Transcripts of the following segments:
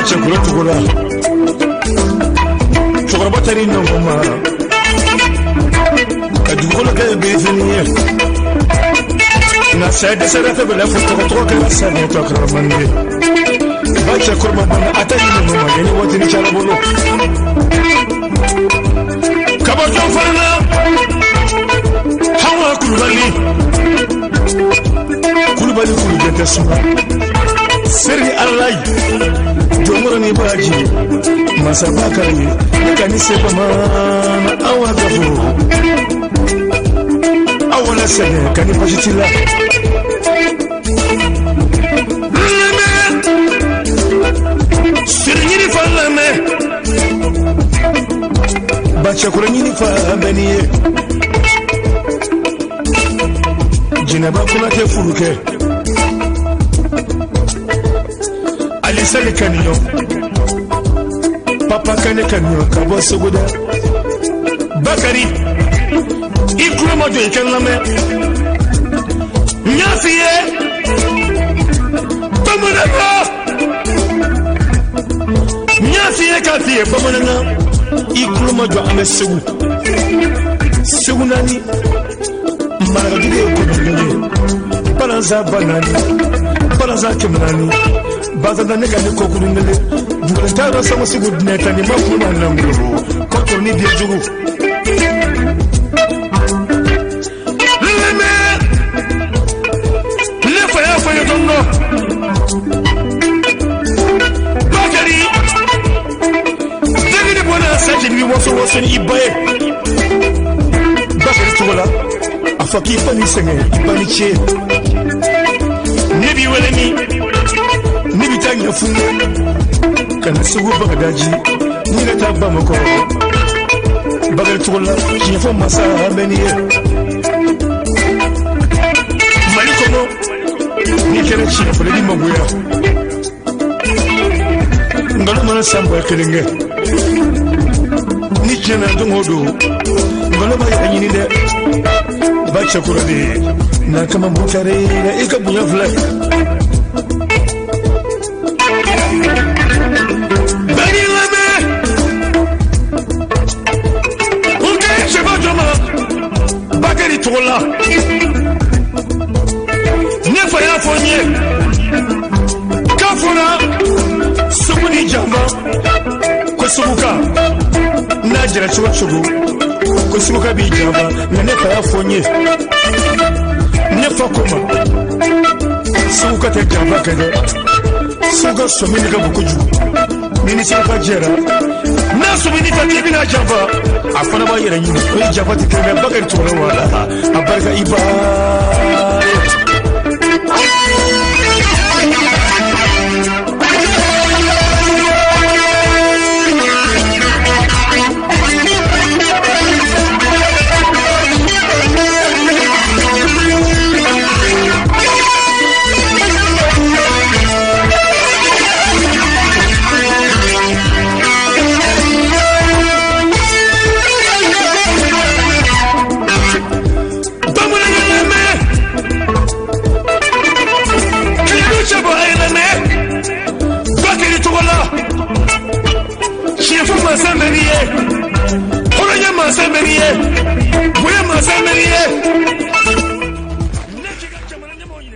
Cɛkura Togola, cɛkɔrɔba taar'i nɔngɔn ma ka dugukolo kɛ birifini ye, nka saya dɛsɛra fɛn bɛɛ la, fo tɔgɔ tɔgɔ kɛra sa tɔ kɛra mande. Ba cɛkɔrɔba banna, a taar'i nɔngɔn ma yanni waati ni cayara bolo ka bɔ jɔn fana na. Hawa Kulubali, Kulubali kulujɛ tɛ suma seri alayi jɔnkɔrɔ ni baraji masaba kari ne ka ni se bamanan awa gafo awa la sɛgɛn ka ni basi t'i la. Siri ɲini fa lamɛn, bacɛkɔrɔ ɲini fa bɛ n'i ye. Jinɛba Konatɛ furu kɛ Alisali Kaniɲɔ, Papa Kane Kaniɲɔ ka bɔ Segu dɛ. Bakari, i tulo ma jɔ, i ka n lamɛn. N y'a f'i ye bamanankan, n y'a f'i ye k'a f'i ye bamanankan, i tulo ma jɔ. An bɛ Segu, Segu naani, Marakadugu ye kɔnɔnkɔn ye, balanzan ba naani, balanzan 400, bazanda ne ka ne kɔkurun kelen dugukolo t'a yɔrɔ sango Segu dinɛ ta ni ma kun ma langolo kɔtɔ ni biɲɛ jugu. Ne fa y'a fɔ n ye don dɔ, Bakari degeli bɔnna saji bi waso waso ni i ba ye. Bakari Togola, a fɔ k'i fa ni sɛgɛn, i ba ni ce. Ne b'i wele min, ne bɛ taa ɲɛfu ka na Segu Bagadaji, ni ka taa Bamakɔ. Bakari Togola, tiɲɛ fɔ masa bɛ n'i ye Mali kɔnɔ. N'i kɛra tiɲɛ fɔlɔ, i b'i mangoya. Nkalon mana san 1000 kɛ, ni tiɲɛ na don o don, nkalon b'a yɛrɛ ɲini dɛ. Ba cɛkɔrɔ de ye n'a kama mun kɛra i ka bonya filɛ. Bɛɛ k'i lamɛn, n kɛ cɛba jɔ ma. Bakari Togola, ne fa y'a fɔ n ye k'a fɔra Segu ni janfa ko Seguka n'a jɛra cogo cogo, ko Seguka b'i janfa. Nka ne fa y'a fɔ n ye, ne fa ko ma, Seguka tɛ janfa kɛ dɛ. Seguka sɔmi de ka bon kojugu. Ni ni Seguka jɛra, n'a sɔmi ni ta k'i bɛna janfa, a fana b'a yɛrɛ ɲini. O ye janfa tɛ kelen dɛ. Bakari Togola, wala a barika i ba ye. Bamanan lamɛn, kɛlɛdu cɛbɔ a ye lamɛn. Bakari Togola, tiɲɛfɔ mansa bɛ n'i ye, hɔrɔnya mansa bɛ n'i ye, bonya mansa bɛ n'i ye.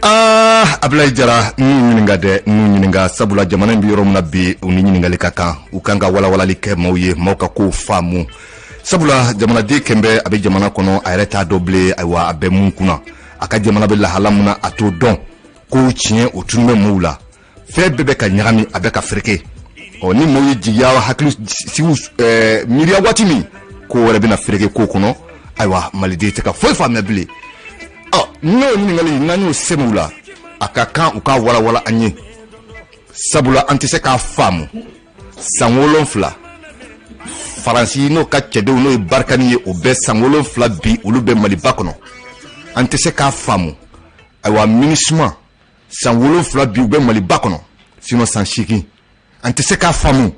Aa, Abilayi Jara, n'u ɲininka dɛ, n'u ɲininka, sabula jamana in bɛ yɔrɔ min na bi, u ni ɲininkali ka kan, u kan ka walawalali kɛ maaw ye, maaw ka kow faamu, sabula jamanaden kɛnbɛ a bɛ jamana kɔnɔ, a yɛrɛ t'a dɔn bilen. Ayiwa, a bɛ mun kunna, a ka jamana bɛ lahala mun na, a t'o dɔn. Ko tiɲɛ o tunu bɛ maaw la, fɛn bɛɛ bɛ ka ɲagami, a bɛ ka fereke. Ɔ, ni maaw ye jigiya hakili sigiw miiriya waati min, ko wɛrɛ bɛna fereke ko kɔnɔ. Ayiwa, maliden tɛ ka foyi faamuya bilen. Ɔ, n'o ɲininkali n'an y'o sɛmɛ u la, a ka kan u k'a walawala an ye, sabula an tɛ se k'a faamu. San 7, Faransi n'o ka cɛdenw, n'o ye Barikani ye, o bɛ san 7 bi, olu bɛ Maliba kɔnɔ, an tɛ se k'a faamu. Ayiwa, MINUSMA, san 7 bi, u bɛ Maliba kɔnɔ, sinon san 8, an tɛ se k'a faamu.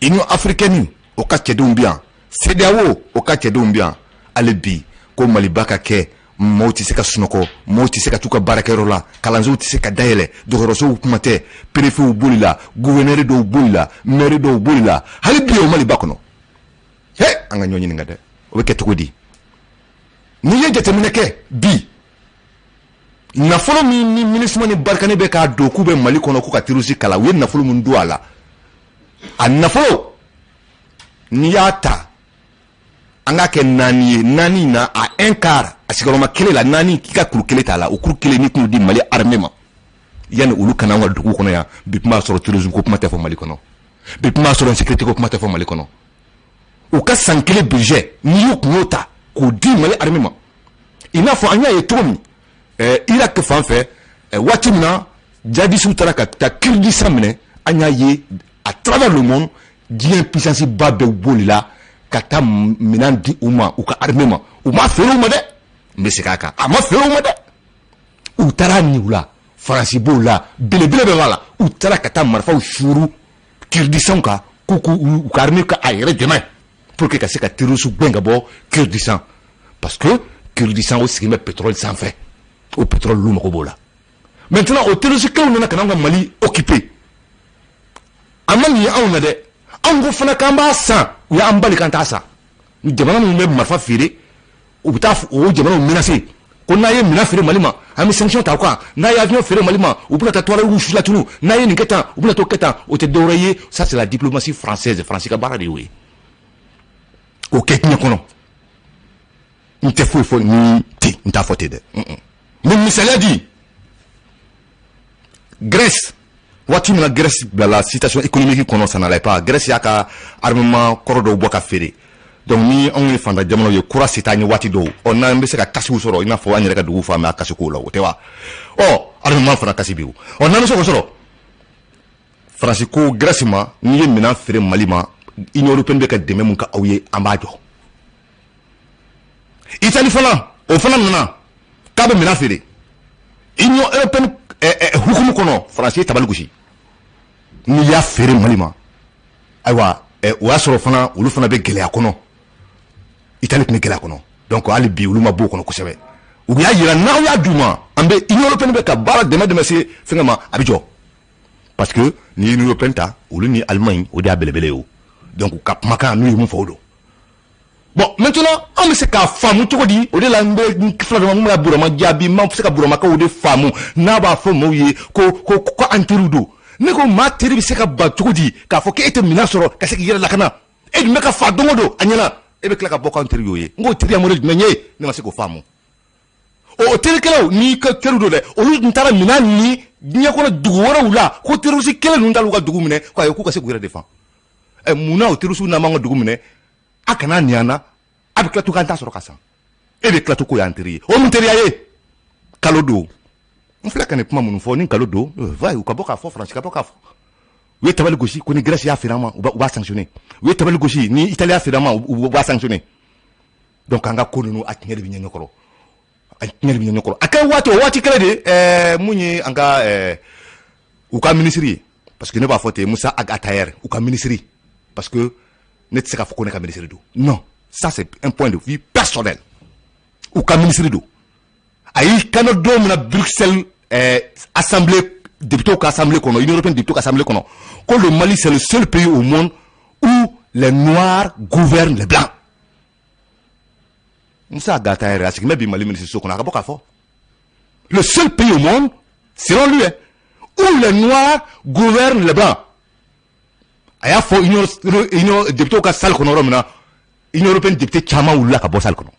Union africaine, o ka cɛdenw bɛ yan, CEDEAO, o ka cɛdenw bɛ yan. Hali bi ko Maliba ka kɛ Maaw tɛ se ka sunɔgɔ, maaw tɛ se ka t'u ka baarakɛyɔrɔ la, kalansow tɛ se ka dayɛlɛ, dɔgɔtɔrɔsow kuma tɛ. Préfetw bolila, gouverneur dɔw bolila, maire dɔw bolila. Hali bi o Maliba kɔnɔ. He, an ka ɲɔgɔn ɲininka dɛ, o bɛ kɛ cogo di? N'i ye jateminɛ kɛ bi, nafolo min ni MINUSMA ni Barkhane bɛ k'a don k'u bɛ Mali kɔnɔ k'u ka terroriste kɛlɛ, u ye nafolo min don a la, a nafolo, n'i y'a ta, an k'a kɛ naani ye, naani na a un quart, a sigiyɔrɔma kelen la naani, k'i ka kuru kelen t'a la, o kuru kelen ni kun di Mali armée ma yanni olu kana an ka dugu kɔnɔ yan bi, kuma b'a sɔrɔ terrorisme ko kuma tɛ fɔ Mali kɔnɔ bi, kuma b'a sɔrɔ insécurité ko kuma tɛ fɔ Mali kɔnɔ. U ka san kelen budget, n'i y'o kun y'o ta k'o di Mali armée ma, i n'a fɔ an y'a ye cogo min Irak fan fɛ, waati min na djihadistes taara ka taa Kurdistan minɛ, an y'a ye à travers le monde, diɲɛ puissance ba bɛɛ bolila ka taa minɛn di u ma, u ka armée ma. U ma feere u ma dɛ, n bɛ segin a kan, a ma feere u ma dɛ, u taara ni u la. Faransi b'o la, belebele bɛɛ b'a la. U taara ka taa marifaw suuru Kurdistan kan k'u u ka armée ka a yɛrɛ dɛmɛ pour que ka se ka terroriste gɛn ka bɔ Kurdistan, parce que Kurdistan o sigilen bɛ pétrole sanfɛ, o pétrole olu mago b'o la. Maintenant, o terroriste kelenw nana ka na an ka Mali occuper. A ma ɲɛ anw na dɛ, anw ko fana k'an b'a san, u y'an bali k'an t'a san. Jamana minnu bɛ marifa feere, u bɛ taa o jamanaw menacer ko n'a ye minɛn feere Mali ma, an bɛ sanction ta o kan, n'a ye avion feere Mali ma, u bɛna taa Touareg su latunu, n'a ye nin kɛ tan, u bɛna t'o kɛ tan. O tɛ dɔwɛrɛ ye, ça c'est la diplomatie française. Faransi ka baara de y'o ye k'o kɛ diɲɛ kɔnɔ. N tɛ foyi fɔ ni ten, n t'a fɔ ten dɛ. N bɛ misaliya di. Grèce, waati min na Grèce bilala situation économique kɔnɔ, ça n'allait pas, Grèce y'a ka armement kɔrɔ dɔw bɔ ka feere. Donc ni anw ye fantan jamanaw ye, kura se t'an ye waati dɔw, ɔ n'an bɛ se ka kasiw sɔrɔ, i n'a fɔ an yɛrɛ ka dugu fa mɛ a kasi kow la, o tɛ wa? Ɔ armement fana kasi bi o, ɔ n'an bɛ se k'o sɔrɔ. Faransi ko Grèce ma, n'i ye minɛn feere Mali ma, Union européenne bɛ ka dɛmɛ mun kɛ aw ye, an b'a jɔ. Italie fana, o fana nana k'a bɛ minɛn feere Union européenne hukumu kɔnɔ. Faransi ye tabali gosi, n'i y'a feere Mali ma, ayiwa, o y'a sɔrɔ fana olu fana bɛ gɛlɛya kɔnɔ. Italie tun bɛ gɛlɛya kɔnɔ, donc hali bi olu ma bɔ o kɔnɔ kosɛbɛ. U y'a yira n'aw y'a d'u ma, an bɛ Union européenne bɛ ka baara dɛmɛ dɛmɛ se fɛnkɛ ma, a bɛ jɔ, parce que ni Union européenne ta, olu ni Allemagne, o de y'a belebele ye o. Donc u ka kumakan, n'u ye mun fɔ, o don. Bon, maintenant, an bɛ se k'a faamu cogo di? O de la n bɛ fila dama mun bɛ Burama jaabi. N ma se ka Buramakaw de faamu n'a b'a fɔ maaw ye ko an teriw don. Ne ko maa teri bɛ se ka ban cogo di k'a fɔ k'e tɛ minɛn sɔrɔ ka se k'i yɛrɛ lakana? E dun bɛ ka fa don o don a ɲɛna, e bɛ tila ka bɔ k'an teri y'o ye. N k'o teriya modèle jumɛn ye? Ne ma se k'o faamu. O terikɛlaw n'i ka teriw don dɛ, olu tun taara minɛn ni diɲɛ kɔnɔ dugu wɛrɛw la ko terroriste kelen ninnu t'u ka dugu minɛ, ko ayi, k'u ka se k'u yɛrɛ défend. Ɛ, munna o terroriste n'an b'an ka dugu minɛ, a kana nin an na, a bɛ tila to k'an t'a sɔrɔ ka san, e bɛ tila to k'o y'an teri ye? O mun teriya ye? Kalo don, n filɛ ka nin kuma minnu fɔ ni kalo don, va u ka bɔ k'a fɔ, Faransi ka bɔ k'a fɔ. U ye tabali gosi ko ni Grèce y'a feere an ma, u b'a sanctionner. U ye tabali gosi ni Italie y'a feere an ma, u b'a sanctionner. Donc an ka ko ninnu, a tiɲɛ de bɛ ɲɛ ɲɛkɔrɔ, a tiɲɛ de bɛ ɲɛ ɲɛkɔrɔ. A kɛ waati o waati kɛlɛ de, mun ye an ka u ka ministre ye, parce que ne b'a fɔ ten, Moussa Ag Attaher, u ka ministre, parce que ne tɛ se k'a fɔ ko ne ka ministre don, non, ça c'est un point de vue personnel. U ka ministre don, a y'i kanto don min na Bruxelles, assemblée député ka assemblée kɔnɔ, Union européenne député ka assemblée kɔnɔ, ko le Mali, c'est le seul pays au monde où les noirs gouvernent les blancs. Moussa Ag Attaher, a sigilen bɛ bi Mali ministre so kɔnɔ, a ka bɔ k'a fɔ le seul pays au monde, selon lui, hein, où les noirs gouvernent les blancs. A y'a fɔ union député ka salle kɔnɔ yɔrɔ min na, Union européenne député caman wulila ka bɔ salle kɔnɔ.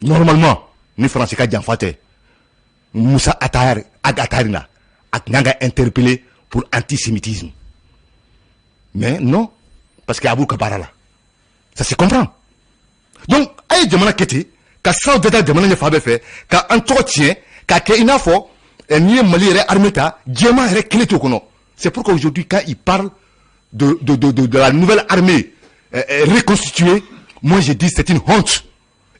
Normalement, ni Faransi ka janfa tɛ, Moussa Attaher Ag Attaher na, a tun kan ka interpeller pour antisémitisme, mais non, parce que a b'u ka baara la, ça se comprend. Donc a ye jamana kɛ ten ka siraw da jamana ɲɛ fan bɛɛ fɛ ka an tɔgɔ tiɲɛ, k'a kɛ i n'a fɔ n'i ye Mali yɛrɛ armée ta, jɛman yɛrɛ kelen t'o kɔnɔ. C'est pourquoi aujourd'hui, quand il parle de la nouvelle armée reconstituée, moi je dis c'est une honte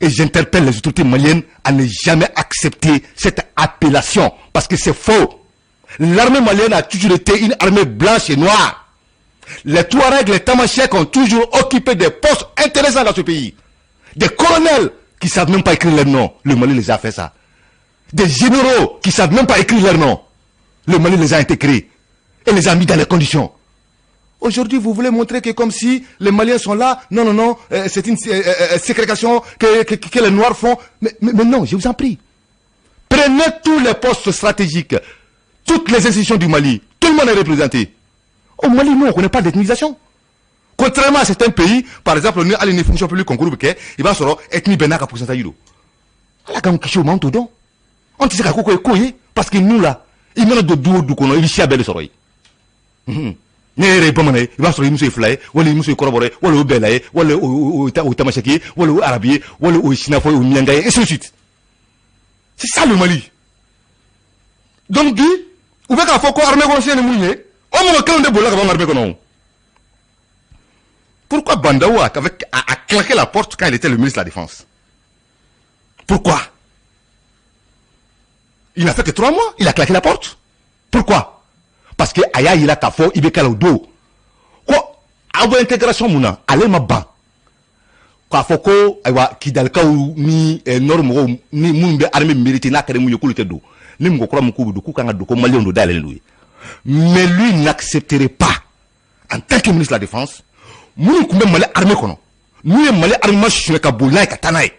et j'interpelle les autorités maliennes à ne jamais accepter cette appellation, parce que c'est faux. L'armée malienne a toujours été une armée blanche et noire. Les Touaregs, les Tamasheks ont toujours occupé des postes intéressants dans ce pays. Des colonels. qui savent même pas écrire leur nom, le Mali les a fait ça. Des généraux qui savent même pas écrire leur nom, le Mali les a intégrés et les a mis dans les conditions. Aujourd'hui, vous voulez montrer que comme si les Maliens sont là, non, non, non, c'est une ségrégation que les Noirs font. Mais non, je vous en prie. Prenez tous les postes stratégiques, toutes les institutions du Mali, tout le monde est représenté. Au Mali, nous, on ne connaît pas d'ethnisation. Contrairement à certains pays, par exemple, nous, allons une fonction publique concours, il va sur ethnie bɛɛ n'a ka pourcentage. Ala k'an kisi o ma, an t'o dɔn. An tɛ se ka ko ko ye ko ye, parce que nous là, i mana don du o du kɔnɔ, i bɛ siya bɛɛ de sɔrɔ yen. Ne yɛrɛ ye bamanan ye, i b'a sɔrɔ i muso ye fila ye, wala i muso ye kɔrɔbɔrɔ ye, wala o bɛɛla ye, wala o ye tamasɛki ye, wala o ye arabi ye, wala o ye sinafɔ ye, o ye miyanka ye, ainsi de suite. C'est ça le Mali. Donc bi u bɛ k'a fɔ ko armée kɔnɔ ni mun ye, o mɔgɔ kelenw de bolila ka bɔ armée kɔnɔ. Pourquoi Bah N'Daw a claqué la porte quand il était le ministre de la Défense? Pourquoi? Il n'a fait que 3 mois, il a claqué la porte. Pourquoi? Parce que a y'a yira k'a fɔ i bɛ k'a la o don ko aw bɛ intégration mun na, ale ma ban k'a fɔ ko ayiwa, Kidalikaw ni nord mɔgɔw ni minnu bɛ armée mérité, n'a kɛra mun ye, k'olu tɛ don, ni mɔgɔ kura min k'u bɛ don, k'u kan ka don, ko maliyɛnw don, dayɛlɛlen don ye. Mais lui n'accepterait pas, en tant que ministre de la Défense, minnu tun bɛ Mali armée kɔnɔ, n'u ye Mali armée suɲɛ ka boli n'a ye ka taa n'a ye,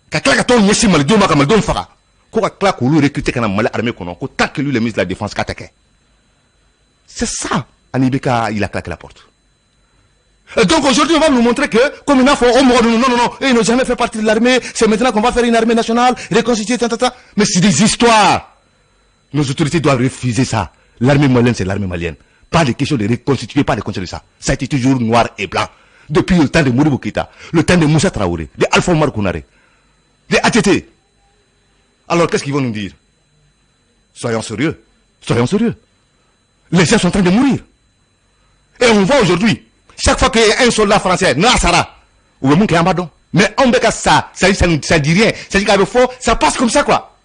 ka tila ka t'aw ɲɛsin malidenw ma ka malidenw faga, ko ka tila k'olu recruter ka na Mali armée kɔnɔ, ko tant que lui le ministre de la Défense, k'a tɛ kɛ. C'est ça. Ani IBK, il a claqué la porte. Et donc aujourd'hui, on va nous montrer que, comme il a fait, oh, non, non, non, non, ils n'ont jamais fait partie de l'armée, c'est maintenant qu'on va faire une armée nationale, reconstituer, ta, ta, ta. Mais c'est des histoires. Nos autorités doivent refuser ça. L'armée malienne, c'est l'armée malienne. Pas de question de reconstituer, pas de question de ça. Ça a été toujours noir et blanc. Depuis le temps de Modibo Keïta, le temps de Moussa Traoré, de Alpha Oumar Konaré, de ATT. Alors qu'est-ce qu'ils vont nous dire? Soyons sérieux. Soyons sérieux. Les gens sont en train de mourir. Et on voit aujourd'hui, chaque fois qu'il y a un soldat français, n'a sara, ou même qu'il y a un. Mais on veut que ça, ça, ça, ça dit rien. Ça dit qu'avec fort, ça passe comme ça, quoi.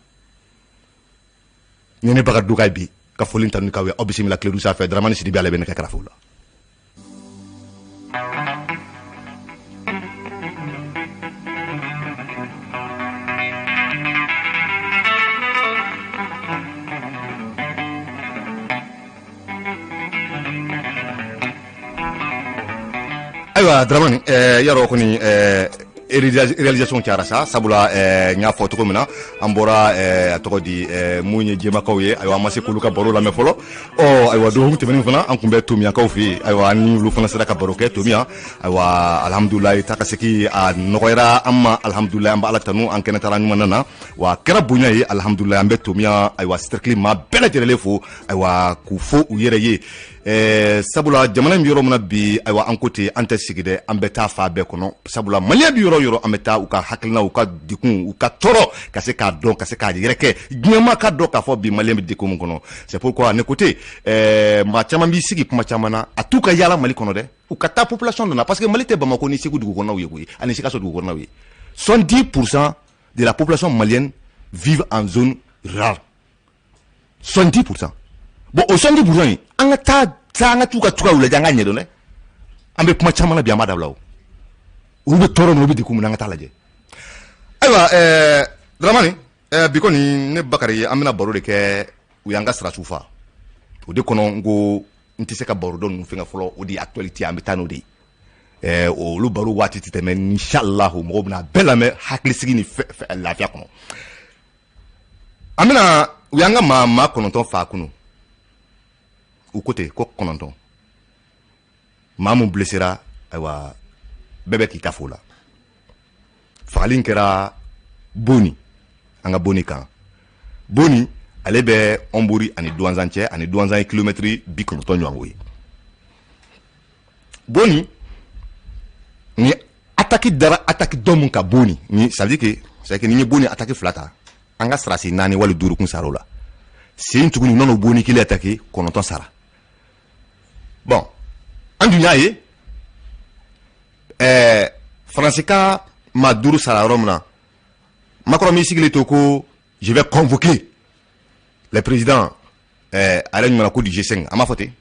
Ne ne baga dugai bi, ka foli tanu kawe, aw bisimila Kledu sanfɛ, Dramani Sidibe, ale bɛ ne ka karafe la. Ayiwa Dramani, yarɔ kɔni, réalisation cayara sa, sabula n y'a fɔ cogo min na, an bɔra a tɔgɔ di, mun ye jɛmakaw ye. Ayiwa, an ma se k'olu ka baro lamɛn fɔlɔ. Ɔ ayiwa, dɔgɔkun tɛmɛnen fana, an tun bɛ Tomiyakaw fɛ yen. Ayiwa, an ni olu fana sera ka baro kɛ Tomiya. Ayiwa, alhamdulilayi, taa ka segin a nɔgɔyara an ma, alhamdulilayi, an bɛ Ala tanu, an kɛnɛ taara ɲuman na, wa a kɛra bonya ye, alhamdulilayi. An bɛ Tomiya, ayiwa, cercle maa bɛɛ lajɛlen fo, ayiwa, k'u fo u yɛrɛ ye, sabula jamana in bɛ yɔrɔ min na bi, ayiwa, an ko ten, an tɛ sigi dɛ, an bɛ taa fa bɛɛ kɔnɔ, sabula maliyɛn bɛ yɔrɔ o yɔrɔ, an bɛ taa u ka hakilina, u ka degun, u ka tɔɔrɔ, ka se k'a dɔn, ka se k'a yɛrɛ kɛ diɲɛmaa ka dɔn k'a fɔ bi maliyɛn bɛ degun min kɔnɔ. C'est pourquoi ne ko ten, maa caman b'i sigi kuma caman na, a t'u ka yaala Mali kɔnɔ dɛ, u ka taa population dɔ la, parce que Mali tɛ Bamako ni Segu dugu kɔnɔnaw ye koyi, ani Sikaso dugu kɔnɔnaw ye. 70% de la population malienne vivent en zone rurale, 70%. Bon, o 70% in, an ka taa taa, an ka t'u ka cogoyaw lajɛ, an ka ɲɛdɔn dɛ. An bɛ kuma caman na bi, an b'a dabila. O olu bɛ tɔɔrɔ min, olu bɛ degun min na, an ka taa lajɛ. Ayiwa, Dramani, bi kɔni, ne Bakari, an bɛna baro de kɛ. U y'an ka sirasiw fa, o de kɔnɔ n ko n tɛ se ka baro dɔ ninnu fɛngɛ fɔlɔ. O de ye actualité, an bɛ taa n'o de ye. Olu baro waati tɛ tɛmɛ, inshallah mɔgɔw bɛna bɛɛ lamɛn hakilisigi ni lafiya kɔnɔ. An bɛna, u y'an ka maa 9 fa kunun, u ko ten ko 9, maa mun blessera. Ayiwa, bɛɛ bɛ k'i ta fo la. Fagali in kɛra Boni, an ka Boni kan. Boni, ale bɛ Ɔnbori ani Duwanzan cɛ, ani Duwanzan ye kilomɛtiri 90 ɲɔgɔn ye. Boni ni attaque dara, attaque dɔ mun ka Boni ni, ça veut dire que c'est que ni ye Boni attaque fila ta, an ka sarasi naani wali duuru kun sara o la. Sen tuguni nɔnɔ Boni kelen attaque, 9 sara. Bon, an dun y'a ye, Faransi ka maa duuru sara yɔrɔ min na, Macron m'i sigilen to ko je vais convoquer les présidents, a yɛrɛ ɲuman ko du G5. A m'a fɔ ten,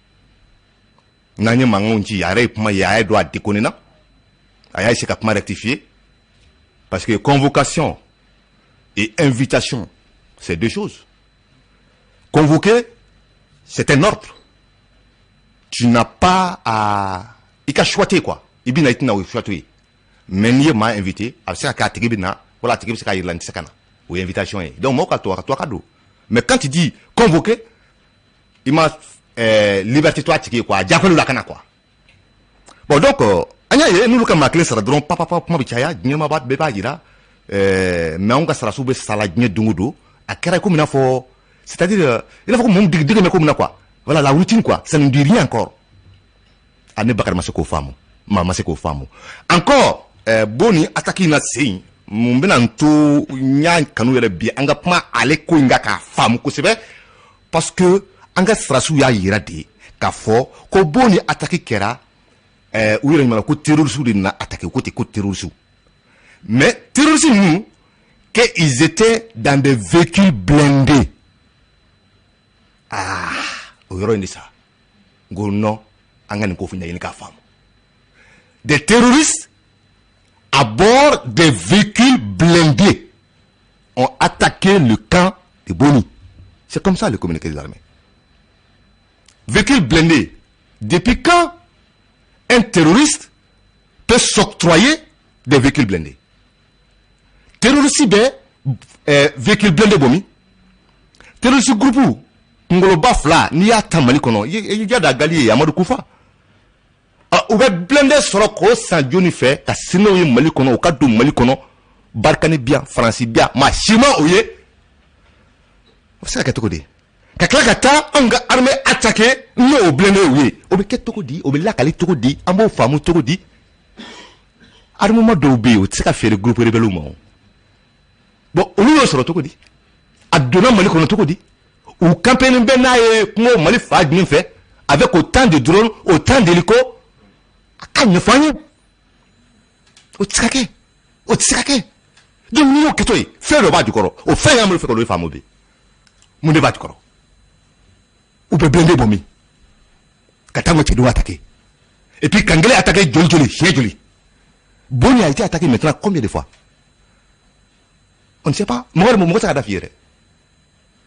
n'an ye mankanw ci, a yɛrɛ ye kuma ye, a y'a dɔn a déconné na, a y'a essayer ka kuma rectifier. Parce que convocation et invitation, c'est deux choses. Convoquer, c'est un ordre. Tu n'as pas à i ka choix tɛ quoi. I bɛ na, i tɛna, o ye choix ye. Mais n'i ye maa invité, a bɛ se ka kɛ a tigi bɛ na, wala a tigi bɛ se k'a yira n tɛ se ka na, o ye invitation ye. Donc mɔgɔw ka to a ka to a ka don. Mais quand tu dis convoquer, i ma liberté to a tigi ye quoi, a diyagoyalen don a ka na quoi. Bon, donc an y'a ye n'olu ka maa kelen sara dɔrɔn, papa, kuma bɛ caya, diɲɛ ma bɛɛ b'a yira. Mais anw ka sarasiw bɛ sa la diɲɛ don o don. A kɛra komi i n'a fɔ, c'est-à-dire i n'a fɔ ko mɔgɔ dege dege bɛ ko min na quoi. Voilà la routine quoi, ça ne dit rien encore. A ne Bakari ma se k'o faamu, maa ma se k'o faamu encore. Boni attaque in na sen mun bɛna n to n y'a kanu yɛrɛ bi an ka kuma ale ko in kan k'a faamu kosɛbɛ, parce que an ka sarasiw y'a yira de k'a fɔ ko Boni attaque kɛra, u yɛrɛ ɲuman ko terroriste de nana attaquer, ko ten ko terroriste. Mais terroriste ninnu, qu'ils étaient dans des véhicules blindés. Ah, o yɔrɔ in de sa, n ko non, an ka nin ko ɲɛɲini k'a faamu. Des terroristes à bord des véhicules blindés ont attaqué le camp de Boni. C'est comme ça le communiqué de l'armée. Véhicules blindés. Depuis quand un terroriste peut s'octroyer des véhicules blindés? Terroriste bɛ véhicule blindé bɔ min? Terroriste groupe kunkoloba fila, n'i y'a ta Mali kɔnɔ, i da Gali ye, Amadu Kufa, u bɛ blindé sɔrɔ k'o san jɔnni fɛ ka sini ye Mali kɔnɔ, u ka don Mali kɔnɔ? Barikani bi yan, Faransi bi yan, maa si ma o ye. O bɛ se ka kɛ cogo di ka tila ka taa anw ka armée attaquer n'o blindé ye? O bɛ kɛ cogo di? O bɛ lakali cogo di? An b'o faamu cogo di? Armement dɔw bɛ yen, o tɛ se ka feere groupe rebelle ma. O bon, olu y'o sɔrɔ cogo di? A donna Mali kɔnɔ cogo di? U campagne bɛ n'a ye kungo Mali fa jumɛn fɛ avec autant de drones, autant d'hélicos? A ka ɲɛfɔ an ye. O tɛ se ka kɛ, o tɛ se ka kɛ. Donc n'i y'o kɛtɔ ye, fɛn dɔ b'a jukɔrɔ. O fɛn y'an bolo fɛ k'o faamu bi. Mun de b'a jukɔrɔ? U bɛ blindé bɔ min ka taa n ka cɛdenw attaquer? Et puis Kankele attaqué joli joli, siɲɛ joli? Boni a été attaqué maintenant combien de fois? On ne sait pas. Mɔgɔ mɔgɔ tɛ se ka da f'i ye dɛ.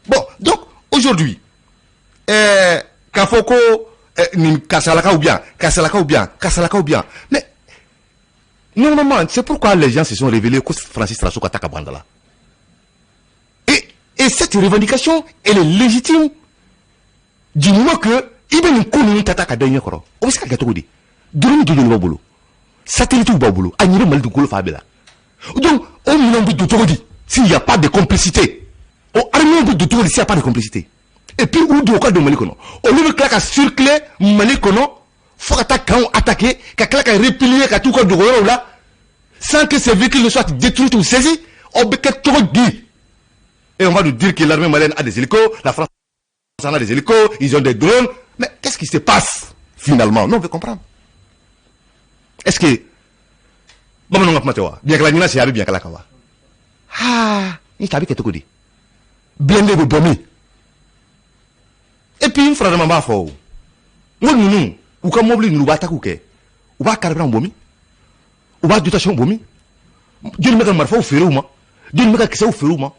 Bon, donc aujourd'hui, k'a fɔ ko nin karisalakaw bi yan, karisalakaw bi yan, karisalakaw bi yan, mais normalement, c'est pourquoi les gens se sont révélés ko Francis Trasso ka taa ka bɔ an da la. Et cette revendication, elle est légitime du moment que i bɛ nin ko ninnu ta ta ka da i ɲɛ kɔrɔ. O bɛ se ka kɛ cogo di? Drone joli b'aw bolo? Satellite b'aw bolo, a ɲɛ bɛ Mali dugukolo fan bɛɛ la. Donc o minɛnw bɛ don cogo di s'il y a pas de complicité? O armée bɛ don cogo di s'il y a pas de complicité? Et puis u don, u ka don Mali kɔnɔ, olu bɛ tila ka circuler Mali kɔnɔ fo ka taa camps attaquer, ka tila ka replier ka t'u ka dogoyɔrɔw la sans que ces véhicules ne soient détruits ou saisis. O bɛ kɛ cogo di? Et on va nous dire que l'armée malienne a des hélicos, la France en a des hélicos, ils ont des drones. Mais qu'est-ce qui se passe finalement? Nous, on veut comprendre. Est-ce que bamananw ka kuma tɛ wa? Biɲɛkala ɲinan sen, a bɛ biɲɛkala kan wa? Ha, ni ta bɛ kɛ cogo di? Blindé bɛ bɔ min? Et puis n faradama b'a fɔ o, n ko ninnu u ka mobili ninnu, u b'a takiw kɛ, u b'a carburant bɔ min? U b'a dotation bɔ min? Jɔnni bɛ ka marifaw feere u ma? Jɔnni bɛ ka kisɛw feere u ma?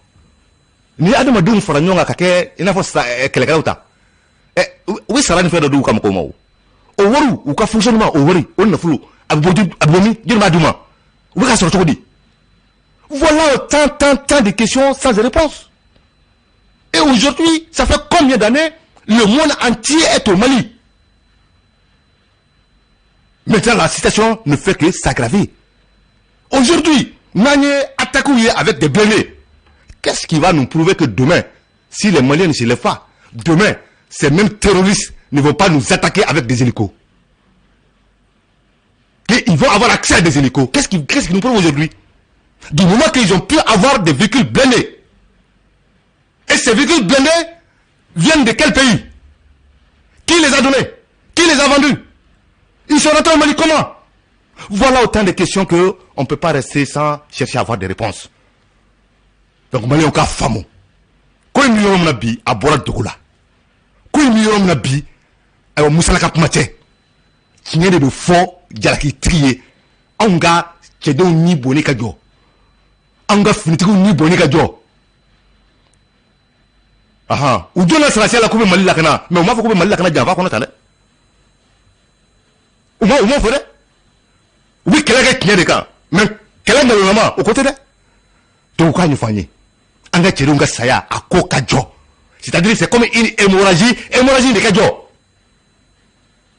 Ni adamadenw fara ɲɔgɔn kan ka kɛ i n'a fɔ kɛlɛkɛlaw ta, u bɛ sara ni fɛn dɔ di u ka mɔgɔw ma. O wariw, u ka fonctionnement, o wari, o nafolo, a bɛ bɔ, a bɛ bɔ min? Jɔnni b'a d'u ma? U bɛ ka sɔrɔ cogo di? Voilà tant, tant, tant de questions sans réponse. Et aujourd'hui, ça fait combien d'années le monde entier est au Mali? Maintenant, la situation ne fait que s'aggraver. Aujourd'hui, n'an ye attaque avec des blindés, qu'est-ce qui va nous prouver que demain, si les Maliens ne se lèvent pas, demain, ces mêmes terroristes ne vont pas nous attaquer avec des hélicos? Ils vont avoir accès à des hélicos. Qu'est-ce qui nous prouve aujourd'hui? Du moment qu'ils ont pu avoir des véhicules blindés. Et ces véhicules blindés viennent de quel pays? Qui les a donnés? Qui les a vendus? Ils sont rentrés au Mali comment? Voilà autant de questions que on ne peut pas rester sans chercher à avoir des réponses. Donc Maliens ka faamu. Ko in bɛ yɔrɔ min na bi, a bɔra dogo la. Ko in bɛ yɔrɔ min na bi, ayiwa, musalaka kuma tɛ. Tiɲɛ de bɛ fɔ jalakitigi ye. Anw ka cɛdenw ni bonni ka jɔ. An ka finitigiw ni bɔnni ka jɔ. Ahan, u donna sɔrɔdasiya la k'u bɛ Mali lakana, mais u m'a fɔ k'u bɛ Mali lakana janfa kɔnɔ tan dɛ. U ma fɔ dɛ. U bɛ kɛlɛ kɛ tiɲɛ de kan, mais kɛlɛ nkalonlama, o ko tɛ dɛ. Donc u k'a ɲɛfɔ an ye, an ka cɛdenw ka saya, a ko ka jɔ. C'est-à-dire, c'est comme une hémorragie, hémorragie de ka jɔ.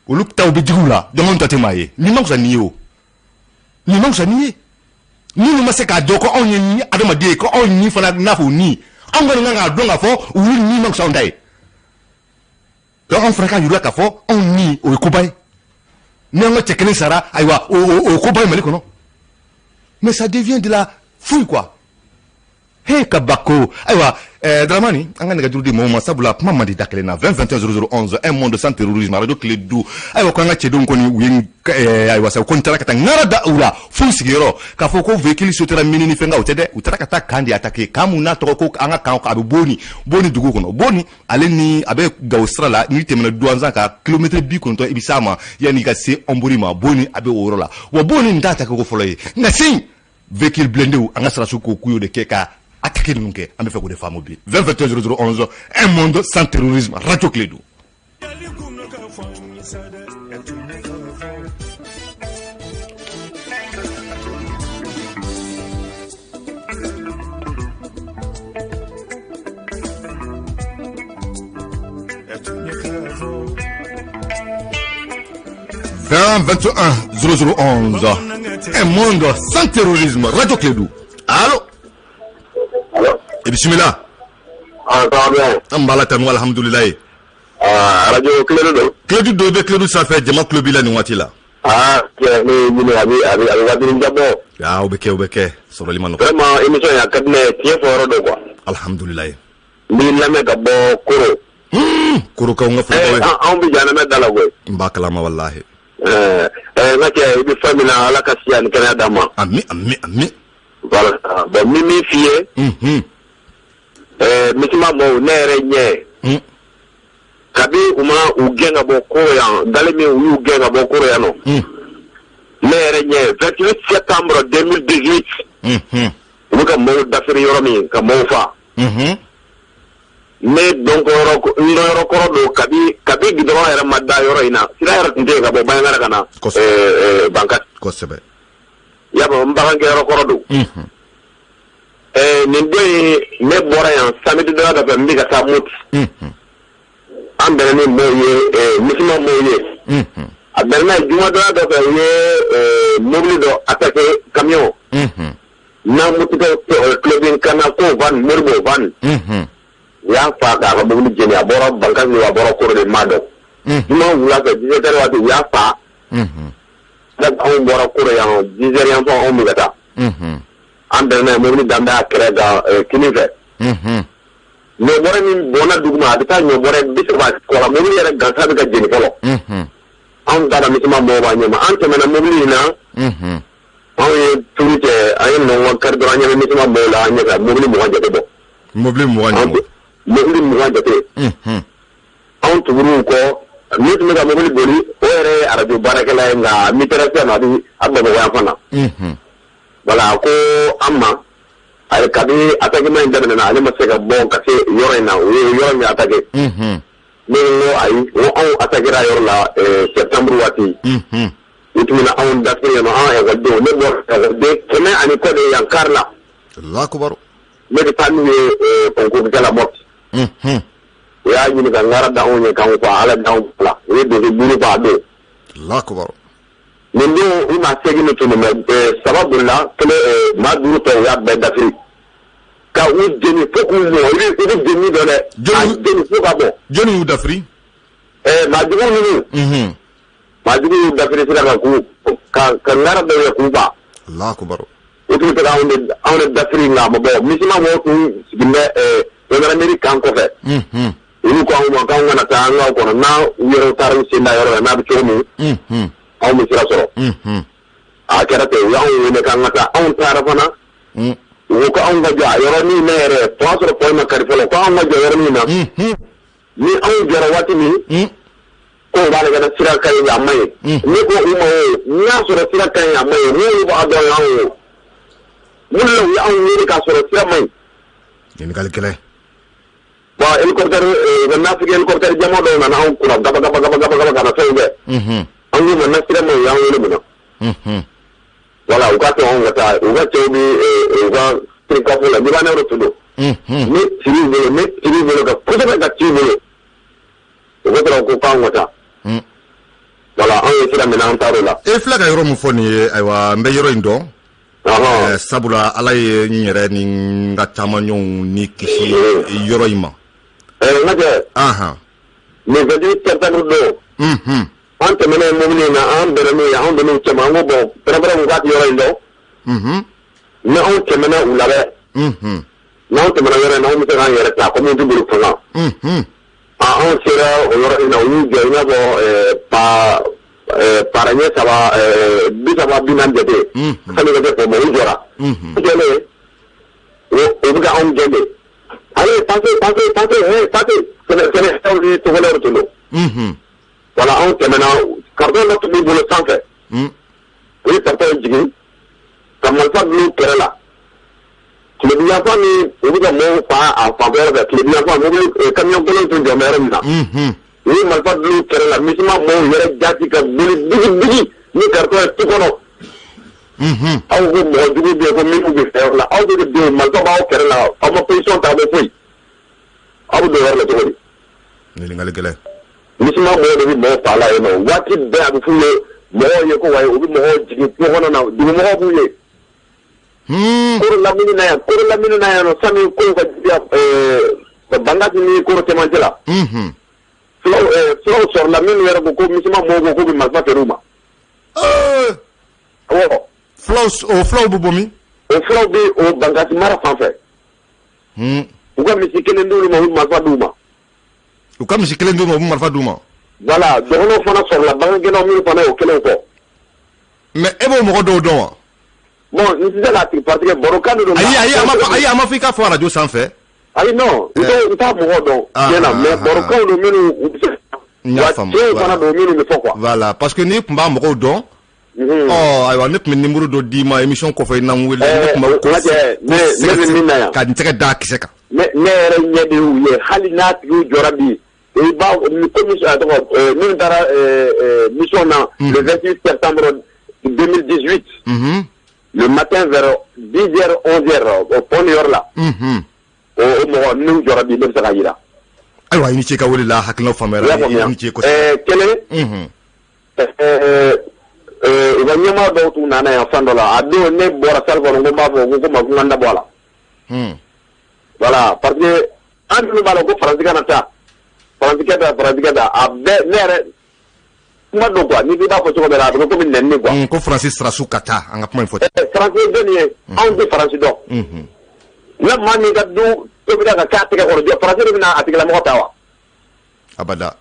Olu taw bɛ digi u la, donc anw ta tɛ maa ye. Nin ma fisa nin ye o, nin ma fisa nin ye. Minnu ma se k'a dɔn ko anw ye ni adamaden ye, ko anw ni fana n'a fɔ ni anw kɔni kan k'a dɔn k'a fɔ olu ni ma fisa anw ta ye. Donc anw fana k'a yira k'a fɔ anw ni o ye koba ye. Ni an ka cɛ kelen sara, ayiwa, o ye koba ye Mali kɔnɔ. Mais ça devient de la fouille, quoi. He, kabako. Ayiwa, Dramani, an ka nɛgɛjuru di mɔgɔw ma, sabula kuma man di da kelen na. 20 21 00 11, un monde sans terrorisme, radio Kledu. Ayiwa, ko an ka cɛdenw kɔni, u ye ayiwa sa, ko n taara ka taa ŋara da u la f'u sigiyɔrɔ, k'a fɔ ko véhicule sotera mini ni fɛn o tɛ dɛ. U taara ka taa camp de attaquer, camp mun n'a tɔgɔ ko an ka camp, a bɛ Boni, Boni dugu kɔnɔ. Boni ale ni a bɛ Gawo sira la, n'i tɛmɛna Duwanzan kan, kilomètre 90, i bɛ s'a ma yanni i ka se Ɔnbori ma. Boni a bɛ o yɔrɔ la. Wa Boni nin t'a attaquer ko fɔlɔ ye, nka sen véhicule blindé, an ka sɔrɔdasiw ko k'u y'o de kɛ ka attaquer ninnu kɛ. An bɛ fɛ k'o de faamu bi. 20 21 00 11, un monde sans terrorisme, radio Kledu. Yali kun ka fɔ n ye sa dɛ, ɛ tun ye ka fɔ. Ɛ tun ye ka fɔ. 20 21 00 11, un monde sans terrorisme, radio Kledu. Allo? Allo? E, bisimila. Ah, ça va bien. An b'a la tanu, alhamdulilayi. Ah, radio Kledu don. Kledu don, i bɛ Kledu sanfɛ, jama tulo b'i la nin waati la. Ah, tiɲɛ, ne ye ɲini, a bɛ waatinin jan bɔ. Aa, o bɛ kɛ, o bɛ kɛ, sɔrɔli ma nɔgɔ. Vraiment, émission in a ka di ne ye, tiɲɛ fɔ yɔrɔ don quoi. Alhamdulilayi. N b'i lamɛn ka bɔ Koro. Korokaw, n ka foli Eh, b'aw ye. Anw bɛ jahanamɛ da la koyi. N b'a kalama, walahi. Eh, eh, n ka cɛ, i bɛ fɛn min na, Ala ka siya ni kɛnɛya d'an ma. Ami, ami, ami. Voilà. Bon, n bɛ min f'i ye, eh, MISMA mɔɔw, ne yɛrɛ ɲɛ, kabi u ma u gɛn ka bɔ Koro yan, dalen min u y'u gɛn ka bɔ Koro yan nɔ. Ne yɛrɛ ɲɛ, 28 septembre 2018, u bɛ ka mɔɔw dafiri yɔrɔ min, ka mɔɔw fa. Ne dɔnko yɔrɔ, n dɔnyɔrɔ kɔrɔ don, kabi gidɔrɔn yɛrɛ ma da yɔrɔ in na, sira yɛrɛ tun tɛ yen ka bɔ Banjagara ka na Bankasi. I y'a faamu, n bagankɛyɔrɔ kɔrɔ don. Nin don in, ne bɔra yan samedi dɔ dɔ fɛ, n bɛ ka taa Moti. An bɛnna ni mɔɔw ye, MISMA mɔɔw ye. A bɛnna n'a ye juma dɔ dɔ fɛ, u ye mobili dɔ attaqué, camion. N'a Motikɛ tulo bɛ n kan na ko van Moribo van. U y'a fa k'a ka mobili jeni, a bɔra Bankasi, a bɔra Koro de, m'a dɔn. Juma wula fɛ, 17 heures waati, u y'a fa. Donc anw bɔra Koro yan 10 heures yan fɔ, anw bɛ ka taa. An bɛnna n'a ye, mobili dan bɛ a kɛrɛ kan kinin fɛ. Ɲɔbɔrɛ min bɔnna dugu ma, a bɛ taa ɲɔbɔrɛ 30 kɔ la, mobili yɛrɛ gansan bɛ ka jeni fɔlɔ. Anw taara, MISMA mɔgɔw b'a ɲɛma, an tɛmɛna mobili in na. Anw ye turu cɛ, an ye nɔngɔn kari dɔrɔn, an ɲɛ bɛ MISMA mɔgɔw la an ɲɛfɛ, mobili 20 jate bɔ. Mobili 20 ɲɔgɔn. Mobili 20 jate. Anw tugur'u kɔ, min tun bɛ ka mobili boli, o yɛrɛ ye arajo baarakɛla ye, nka mitɛrɛsɛ ma, a bɛ a Bamakɔ yan fan na. Voilà, ko an ma ayi, kabi attaquement in daminɛna, ale ma se ka bɔ ka se yɔrɔ in na, u ye yɔrɔ min attaqué. Ne ko n ko ayi, n ko anw attaqué yɔrɔ la septembre waati. U tun bɛna anw dafiri yan nɔ, anw ekɔlidenw, ne bɔra ekɔliden 100 ani kɔ de ye yan kari la. Allahu akbar. Ne bɛ taa n'u ye concours kɛ la Mopti. U y'a ɲini ka ŋara da anw ɲɛ k'anw fa, Ala d'anw bila. U ye donso duuru fa a don. Allahu akbar. Nin don, u maa seegin de tun don, mais saba bolila, kelen, maa duuru tɔ, u y'a bɛɛ dafiri. Ka u jeni fo k'u mɔ, i bɛ jeni dɔn dɛ. A jeni fo ka bɔ. Jɔnni y'u dafiri? Maa jugu ninnu. Maa jugu y'u dafiri sira kan k'u ka ŋara dɔw ye k'u fa. Allahu akbar. U tun bɛ se ka anw de dafiri, nka a ma bɔ. MISMA mɔgɔw tun sigilen bɛ gendarmerie camp kɔfɛ. Olu ko anw ma k'anw kana taa, an k'aw kɔnɔ, n'a u yɛrɛw taara u sen da yɔrɔ la, n'a bɛ cogo min, anw bɛ sira sɔrɔ. A kɛra ten, u y'anw wele k'an ka taa, anw taara fana. U ko ko anw ka jɔ a yɔrɔnin na yɛrɛ, o y'a sɔrɔ pont ma kari fɔlɔ, ko anw ka jɔ yɔrɔnin na. Ni anw jɔra waati min, ko u b'a lajɛ na sira ka ɲi, a ma ɲi. Ne ko u ma o, n'a sɔrɔ sira ka ɲi, a ma ɲi, n'olu b'a dɔn anw o. Mun de la u ye anw wele k'a sɔrɔ sira man ɲi? Ɲininkali gɛlɛn. Bon, hélicoptère, nafigi hélicoptère jama dɔw nana anw kunna gaba gaba gaba gaba gaba ka na fɛnw kɛ. An k'u ma na sira man ɲi, u y'an wele mun na? Voilà, u k'a to anw ka taa. U ka cɛw bi u ka kirikafo la, libanɛw de tun don. Ne tiri bolo, ne tiri bolo ka kosɛbɛ ka ci bolo. U ko sɔrɔ ko k'anw ka taa. Voilà, anw ye sira minɛ, an taar'o la. E filɛ ka yɔrɔ min fɔ nin ye, ayiwa, n bɛ yɔrɔ in dɔn. Sabula Ala ye n yɛrɛ ni n ka taamaɲɔgɔnw ni kisi yɔrɔ in ma. N ka cɛ. Le 28 septembre don. An tɛmɛna mobili in na, an bɛnna n'u ye, an donn'u cɛma, an ko bon, pɛrɛn-pɛrɛn ko k'a tɛ yɔrɔ in dɔn. Ni anw tɛmɛna u la dɛ. N'anw tɛmɛna yɔrɔ in na, anw bɛ se k'an yɛrɛ ta komi u tɛ boli fanga. Anw sera o yɔrɔ in na, u y'u jɔ i n'a fɔ pa para ɲɛ saba 30 40 jate. Sani ka kɛ fɔ ma, u jɔra. U jɔlen, u bɛ ka anw gɛn de. Allez, passez, passez, passez, hey, passez. Sɛnɛkɛlaw ni togolɛw tun don. Voilà, anw tɛmɛna, carton dɔ tun b'u bolo sanfɛ. U ye carton jigin ka marifa dulon kɛrɛ la. Tilebin yanfan ni u bɛ ka mɔgɔw fa a fanfɛ yɔrɔ fɛ, tilebin yanfan mobili camion kolon tun jɔ bɛ yɔrɔ min na. U ye marifa dulon kɛrɛ la, MISMA mɔgɔw yɛrɛ jati ka boli bigi bigi ni carton ye tu kɔnɔ. Aw ko mɔgɔ jugu bɛ yen ko minnu bɛ fɛ yɔrɔ la, aw bɛ don marifa b'aw kɛrɛ la, aw ma position ta, aw bɛ foyi. Aw bɛ don yɔrɔ la cogo di? Ɲininkali gɛlɛn. MISMA mɔgɔw de bɛ mɔgɔw fa la yen nɔ waati bɛɛ. A bɛ f'u ye mɔgɔw ye ko wayi, u bɛ mɔgɔw jigin kungo kɔnɔ na, dugumɔgɔw b'u ye. Koro lamini na yan, koro lamini na yan nɔ, sani kow ka juguya Bankasi ni koro cɛmancɛ la. Fulaw sɔrɔla minnu yɛrɛ ko ko MISMA mɔgɔw ko k'u bɛ marifa feere u ma. Awɔ. Fulaw, o fulaw bɛ bɔ min? O fulaw bɛ o Bankasi mara fan fɛ. U ka misi kelen d'olu ma, u bɛ marifa d'u ma. U ka misi kelen d'u ma, u bɛ marifa d'u ma. Voilà, dɔgɔnɔw fana sɔrɔla, bagangɛnnaw minnu fana y'o kelen fɔ. Mais e b'o mɔgɔ dɔw dɔn wa? Bon, n tɛ se k'a tigi parce que barokan de don. Ayi ayi, a ma fɔ, ayi, a ma fɔ i k'a fɔ arajo sanfɛ. Ayi non, n t'a mɔgɔ dɔn tiɲɛ na, mais barokanw don minnu u bɛ se. N y'a faamu. Wa tiɲɛw fana don minnu bɛ fɔ quoi. Voilà, parce que n'i tun b'a mɔgɔw dɔn. Ɔ ayiwa, ne tun bɛ numéro dɔ d'i ma émission kɔfɛ, i na n wele. Ne tun b'a ko ne bɛ min na yan. Ka n tɛgɛ da a kisɛ kan. Ne yɛrɛ ɲɛ de y'u ye, hali n'a tigiw jɔra bi. I b'a komi a tɔgɔ minnu taara mission na le 28 septembre 2018. Le matin vers 10h 11h o pont yɔrɔ la. O mɔgɔ n'u jɔra bi, ne bɛ se ka yira. Ayiwa, i ni ce i ka wele la, hakilinaw faamuyara, i ni ce kosɛbɛ. Kelen. U ka ɲɛmaa dɔw tun nana yan fan dɔ la, a don ne bɔra salle kɔnɔ, ko n b'a fɔ ko ma ko n ka n da bɔ a la. Voilà, parce que an dun b'a dɔn ko Faransi kana taa. Faransi kɛ ta, Faransi kɛ ta, a bɛɛ ne yɛrɛ kuma don quoi, n'i b'a fɔ cogo bɛɛ la, a bɛ kɛ komi nɛni quoi. Ko Faransi sirasiw ka taa, an ka kuma in fɔ ten. Faransi ye jɔnni ye? Anw tɛ Faransi dɔn. Ne maa min ka du tobira ka k'a tɛgɛ kɔrɔ jɔ, Faransi de bɛna a tigilamɔgɔ ta wa? Abada.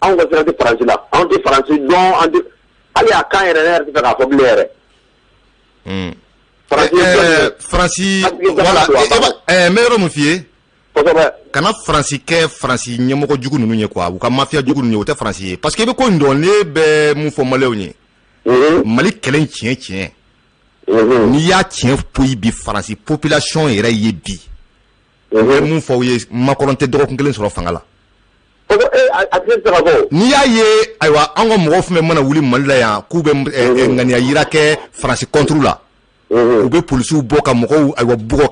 Anw ka sira tɛ Faransi la, anw tɛ Faransi dɔn, an tɛ hali a kan yɛrɛ, ne yɛrɛ tɛ fɛ k'a fɔ bilen yɛrɛ. Faransi ye jɔnni ye? Faransi, voilà, n bɛ yɔrɔ min f'i ye. Kosɛbɛ. Kana Faransi kɛ Faransi ɲɛmɔgɔ jugu ninnu ye quoi, u ka mafia jugu ninnu ye, o tɛ Faransi ye. Parce que i bɛ ko in dɔn, ne bɛ mun fɔ Maliyɛnw ye. Mali kɛlɛ in tiɲɛ tiɲɛ. N'i y'a tiɲɛ foyi bi Faransi population yɛrɛ ye bi. N bɛ mun fɔ aw ye, Macron tɛ dɔgɔkun kelen sɔrɔ fanga la. N'i y'a ye, ayiwa, an ka mɔgɔw fɛn fɛn mana wuli Mali la yan k'u bɛ ŋaniya yira kɛ Faransi contre la. U bɛ polisiw bɔ ka mɔgɔw ayiwa bugɔ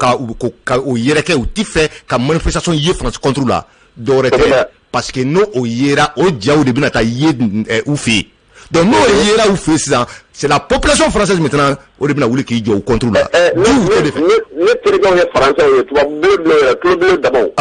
ka o yɛrɛkɛ, u ti fɛ ka manifestation ye Faransi contre la, dɔwɛrɛ tɛ, parce que n'o o yera, o jaw de bɛna taa ye u fɛ yen. Donc n'o yera u fɛ yen sisan, c'est la population française maintenant o de bɛna wuli k'i jɔ u contre la. Ne terikɛw ye Français ye, tubabu bolo dɔw yɛrɛ, tulo damaw.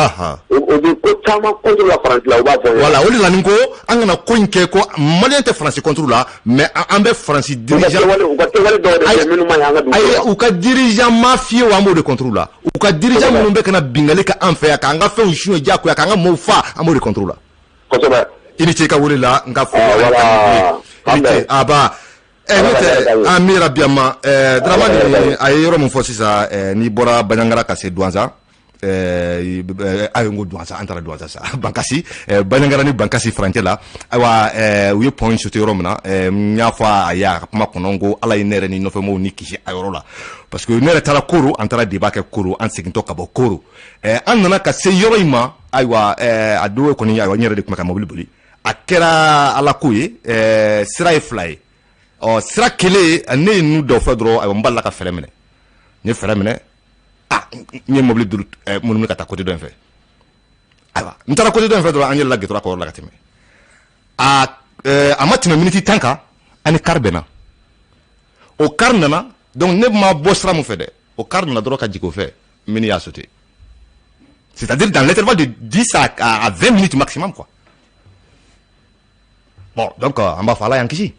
U bɛ ko caman contre la Faransi la, u b'a fɔ. Voilà, o de la ni ko an kana ko in kɛ ko Malien tɛ Faransi contre la, mais an bɛ Faransi dirigeant. U ka kɛwale dɔw de kɛ minnu ma ɲi an ka dugu. Ayi, u ka dirigeant mafieux, an b'o de contre la. U ka dirigeant minnu bɛ ka na bingali kɛ an fɛ yan, k'an ka fɛnw suɲɛ diyagoya, k'an ka maaw fa, an b'o de contre la. Kosɛbɛ. I ni ce i ka wele la, n ka foli. I ni ce, aba. Ne tɛ an miira bi ma Dramani, a ye yɔrɔ min fɔ sisan, n'i bɔra Bandiagara ka se Douentza, Ayi, n ko Duwanza, an taara Duwanza sa, Bankasi, Banjagara ni Bankasi furancɛ la. Ayiwa, u ye pont in sauté yɔrɔ min na, n y'a fɔ a ye a ka kuma kɔnɔ, n ko Ala ye ne yɛrɛ ni nɔfɛmɔgɔw ni kisi a yɔrɔ la, parce que ne yɛrɛ taara Koro, an taara débat kɛ Koro. An segintɔ ka bɔ Koro, an nana ka se yɔrɔ in ma. Ayiwa, a don kɔni, ayiwa, n yɛrɛ de tun bɛ ka mobili boli. A kɛra Ala ko ye, sira ye fila ye. Ɔ, sira kelen, ne ye ninnu dɔw fɛ dɔrɔn, ayiwa, n balila ka frein minɛ. N ye frein minɛ, ah, n ye mobili duuru munumunu ka taa côté dɔ in fɛ. Ayiwa, n taara côté dɔ in fɛ dɔrɔn, an yɛlɛla goudron kɔrɔ la ka tɛmɛ. A ma tɛmɛ miniti 10 kan, an ni car bɛnna. O car nana, donc ne ma bɔ sira min fɛ dɛ, o car nana dɔrɔn ka jigin o fɛ, mini y'a sauté, c'est-à-dire dans l'intervalle de 10 à 20 minutes maximum, quoi. Bon, donc an b'a fɔ Ala y'an kisi,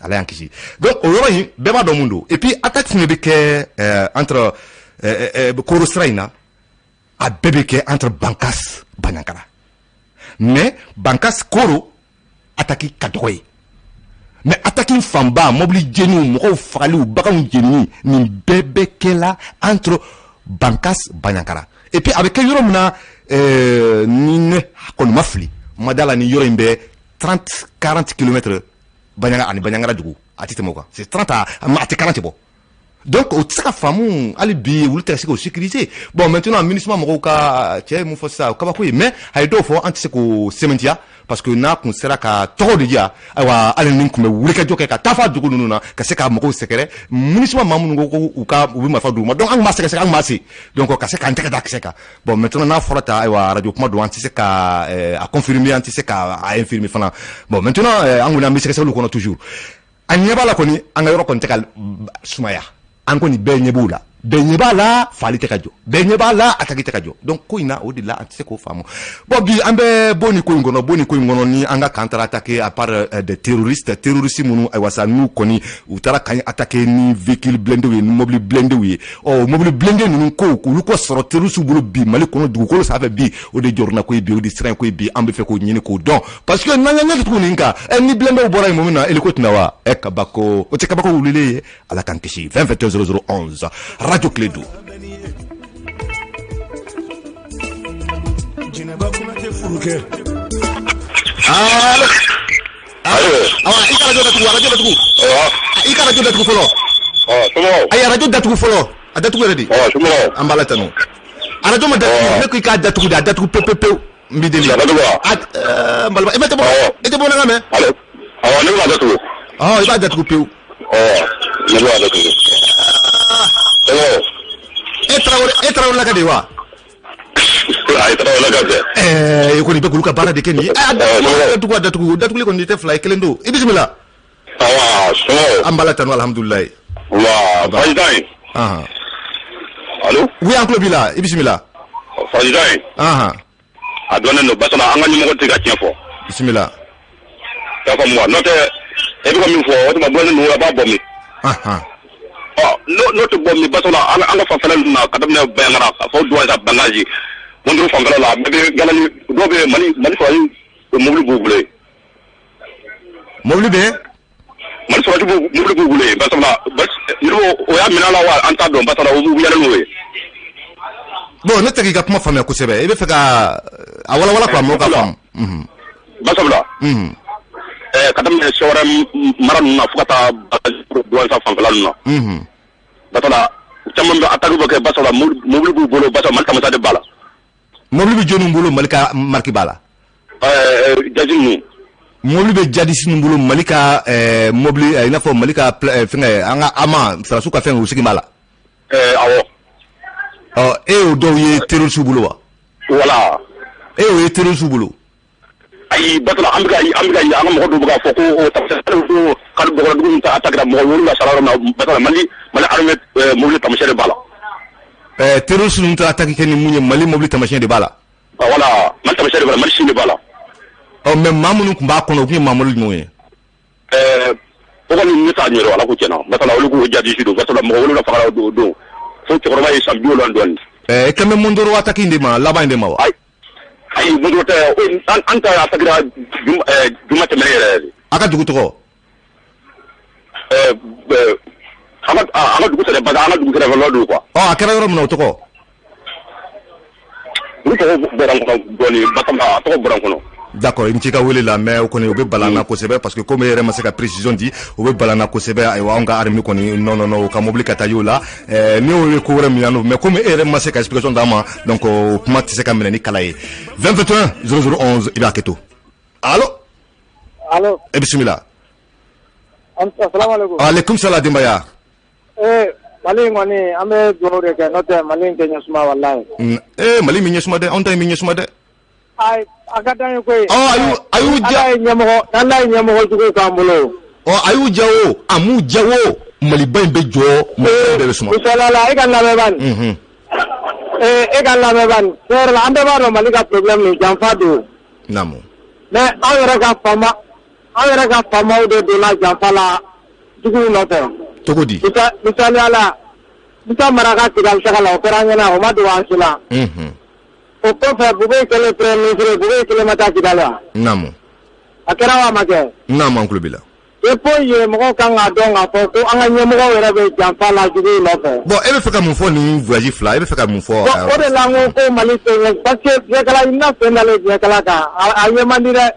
Ala y'an kisi. Donc o yɔrɔ in, bɛɛ b'a dɔn mun don. Et puis attaque fɛnɛ bɛ kɛ entre Koro sira in na, a bɛɛ bɛ kɛ entre Bankas, Banyankara, mais Bankas Koro attaque ka dɔgɔ ye. Mais attaque fanba, mobili jeniw, mɔgɔw fagaliw, baganw jenini, nin bɛɛ bɛ kɛla entre Bankas, Banyankara. Et puis a bɛ kɛ yɔrɔ min na, ni ne kɔni ma fili, ma da la, ni yɔrɔ in bɛ 30 40 km Banyankara ani Banyankara dugu, a tɛ tɛmɛ o kan. C'est 30 a tɛ 40 bɔ. Donc o tɛ se ka faamu hali bi, olu tɛ se k'o sécuriser. Bon, maintenant MINUSMA mɔgɔw ka cɛ ye mun fɔ sisan, o kabako ye, mais a ye dɔw fɔ, an tɛ se k'o sɛmɛntiya, parce que n'a kun sera ka tɔgɔ de diya, ayiwa, hali ni kun bɛ wulikajɔ kɛ ka taa fɔ a dugu ninnu na, ka se ka mɔgɔw sɛgɛrɛ. MINUSMA maa minnu ko ko u ka u bɛ marifa d'u ma, donc an kun b'a sɛgɛsɛgɛ, an kun b'a se, donc ka se k'an tɛgɛ da kisɛ kan. Bon, maintenant n'a fɔra ta, ayiwa, radio kuma don, an tɛ se ka a confirmer, an tɛ se ka a infirmer fana. Bon, maintenant an kɔni, an bɛ sɛgɛsɛgɛliw kɔnɔ toujours. An ɲɛ b'a la kɔni, an ka yɔrɔ kɔni tɛ ka sumaya. An kɔni bɛɛ ɲɛ b'o la, bɛɛ ɲɛ b'a la, faali tɛ ka jɔ, bɛɛ ɲɛ b'a la, attaque tɛ ka jɔ. Donc ko in na, o de la an tɛ se k'o faamu. Bon, bi an bɛ bɔ nin ko in kɔnɔ, bɔ nin ko in kɔnɔ, ni an ka camp taara attaquer à part des terroristes, terroristes minnu, ayiwa sa, n'u kɔni u taara camp attaquer ni véhicule blindé ye, ni mobili blindé ye. Ɔ, mobili blindé ninnu ko olu ko sɔrɔ terroristes bolo bi Mali kɔnɔ, dugukolo sanfɛ bi, o de jɔrɔna ko ye bi, o de siran ko ye bi. An bɛ fɛ k'o ɲini k'o dɔn, parce que n'an y'an ɲɛ tugu nin kan, ɛ, ni blindé bɔra yen mun na, hélico tɛna wa? Ɛ, kabako, o tɛ kabako wulilen ye. Ala k'an kisi. 20 21 00 11, radio Kledu. Jɛnɛba Konate furu kɛ. Allo. Awa, i ka radio datugu, radio datugu. I ka radio datugu fɔlɔ. Ayi, radio datugu fɔlɔ. A datugu yɛrɛ de. An b'a la tanu. Radio ma datugu, ne ko i k'a datugu de, a datugu pewu pewu pewu. N b'i deli. A n balima, e tɛ bɔ, e tɛ bamanankan mɛn? Awɔ, ne b'a datugu. Ɔ, i b'a datugu pewu. Ne b'a datugu. E Tarawele, e Tarawelelaka de ye wa? Ayi, Tarawelelaka tɛ. Ɛɛ, e kɔni bɛ k'olu ka baara de kɛ nin ye. A datugu, a datugu, a datugu, datuguli kɔni tɛ fila ye, kelen don. I bisimila. Awa, somɔgɔw? An b'a la tanu, alhamdulilayi. Wa, président ye. Allo. Oui, an tulo b'i la, i bisimila. Président ye. A dɔnnen don, basala an ka ɲɛmɔgɔ tɛ ka tiɲɛ fɔ. Bisimila. I y'a faamu wa? N'o tɛ, e bɛ ka min fɔ, o tuma bɔlen ninnu, a b'a bɔ min? Ɔ, n'o tɛ bɔ min, basala an ka fanfɛla ninnu na, ka daminɛ Banjagara ka fɔ Duwanza, Bangaji, Mondoro fanfɛla la, a bɛɛ bɛ yala ni dɔw bɛ Mali sɔrɔdasi mobili b'u bolo yen. Mobili bɛ? Mali sɔrɔdasi mobili b'u bolo yen, basala o y'a minɛ a la wa, an t'a dɔn, basala u bɛ yala n'o ye. Bon, ne tɛ k'i ka kuma faamuya kosɛbɛ. I bɛ fɛ ka a walawala quoi, mɔgɔw ka faamu. Basabula. Ka daminɛ Sɛwɛrɛ mara ninnu na fo ka taa Duwanza fanfɛla ninnu na. Basala caman bɛ attaque bɛ kɛ, basala mobili b'u bolo, basala Mali tamasa de b'a la. Mobili bɛ jɔnni bolo, Mali ka marque b'a la? Jaji ninnu. Mobili bɛ jadisi ninnu bolo, Mali ka mobili, i n'a fɔ Mali ka fɛngɛ, an ka ama sɔrɔdasiw ka fɛn, u sigi b'a la. Awɔ. Ɔ, e y'o dɔw ye terroriste bolo wa? Voilà. E y'o ye terroriste bolo? Ayi, basala an bɛ ka an ka mɔgɔ dɔw bɛ k'a fɔ ko o tamasiyɛn ko kari bɔgɔdugu ninnu ta attaquera, mɔgɔ 7 sara yɔrɔ min na, basala Mali armée mobili tamasiyɛn de b'a la. Terroriste ninnu taara attaque kɛ ni mun ye, Mali mobili tamasiyɛn de b'a la. Voilà, Mali tamasiyɛn de b'a la, Mali signe de b'a la. Ɔ, mais maa minnu tun b'a kɔnɔ, u tun ye maa mobili jumɛnw ye? O kɔni ne t'a ɲɛdɔn, Ala ko tiɲɛna, basala olu k'o jadisi don, basala mɔgɔ 7 fagara o don, fo cɛkɔrɔba ye san 70 dɔɔnin. E kan bɛ Mondoro attaque in de ma, laban in de ma wa? Ayi, Mondoro tɛ, an ta attaquera juma tɛmɛnen yɛrɛ de. A ka dugu tɔgɔ? An ka dugu sɛnɛ, basa an ka dugu kɛrɛfɛla don quoi. Ɔ, a kɛra yɔrɔ min na, o tɔgɔ? Olu tɔgɔ bɔra n kɔnɔ dɔɔni, Bakama, a tɔgɔ bɔra n kɔnɔ. D'accord, i ni ce i ka wele la, mais o kɔni o bɛ bala an na kosɛbɛ, parce que comme e yɛrɛ ma se ka précision di, o bɛ bala an na kosɛbɛ. Ayiwa, anw ka armée kɔni, non, non, non, o ka mobili ka taa y'o la, ni o ye ko wɛrɛ min ye, mais comme e yɛrɛ ma se ka explication d'an ma, donc o kuma tɛ se ka minɛ ni kala ye. 20 21 00 11, i b'a kɛ to. Allo? Allo? E bisimila. Asalaamaaleykum. Aleykum salaam, denbaya. Ee, Mali in kɔni, an bɛ dugawu de kɛ, n'o tɛ Mali in tɛ ɲɛsuma, walayi. Ee, Mali min ɲɛsuma dɛ, anw ta ye min ɲɛsuma dɛ. Ayi, a ka d'an ye koyi. Ɔ, a y'u ja. Ala ye ɲɛmɔgɔ, n'Ala ye ɲɛmɔgɔ jugu k'an bolo. Ɔ, a y'u ja o, a m'u ja o, Maliba in bɛ jɔ, Maliba in bɛɛ bɛ suma. Misaliya la, e ka lamɛnba nin. Ee, e ka lamɛnba nin, tiɲɛ yɛrɛ la, an bɛɛ b'a dɔn Mali ka problème nin, janfa don. Mais anw yɛrɛ ka faamaw de donna janfa la juguw nɔfɛ. Cogo di? Misaliya la, Musa Mara ka Kidali taga la, o kɛra an ɲɛna, o ma dogo an si la. O kɔfɛ, Bube kɛlen premier ministre, Bube kelen ma taa Kidali wa? A kɛra wa, a ma kɛ? Naamu, an tulo b'i la. Depuis yen, mɔgɔw kan k'a dɔn k'a fɔ ko an ka ɲɛmɔgɔw yɛrɛ bɛ janfa la juguw nɔfɛ. Bon, e bɛ fɛ ka mun fɔ nin voyage fila? E bɛ fɛ ka mun fɔ? Bon, o de la n ko ko Mali tɛ ɲɛ, parce que fiɲɛkala ɲinina sen dalen fiɲɛkala kan, a ɲɛ man di dɛ.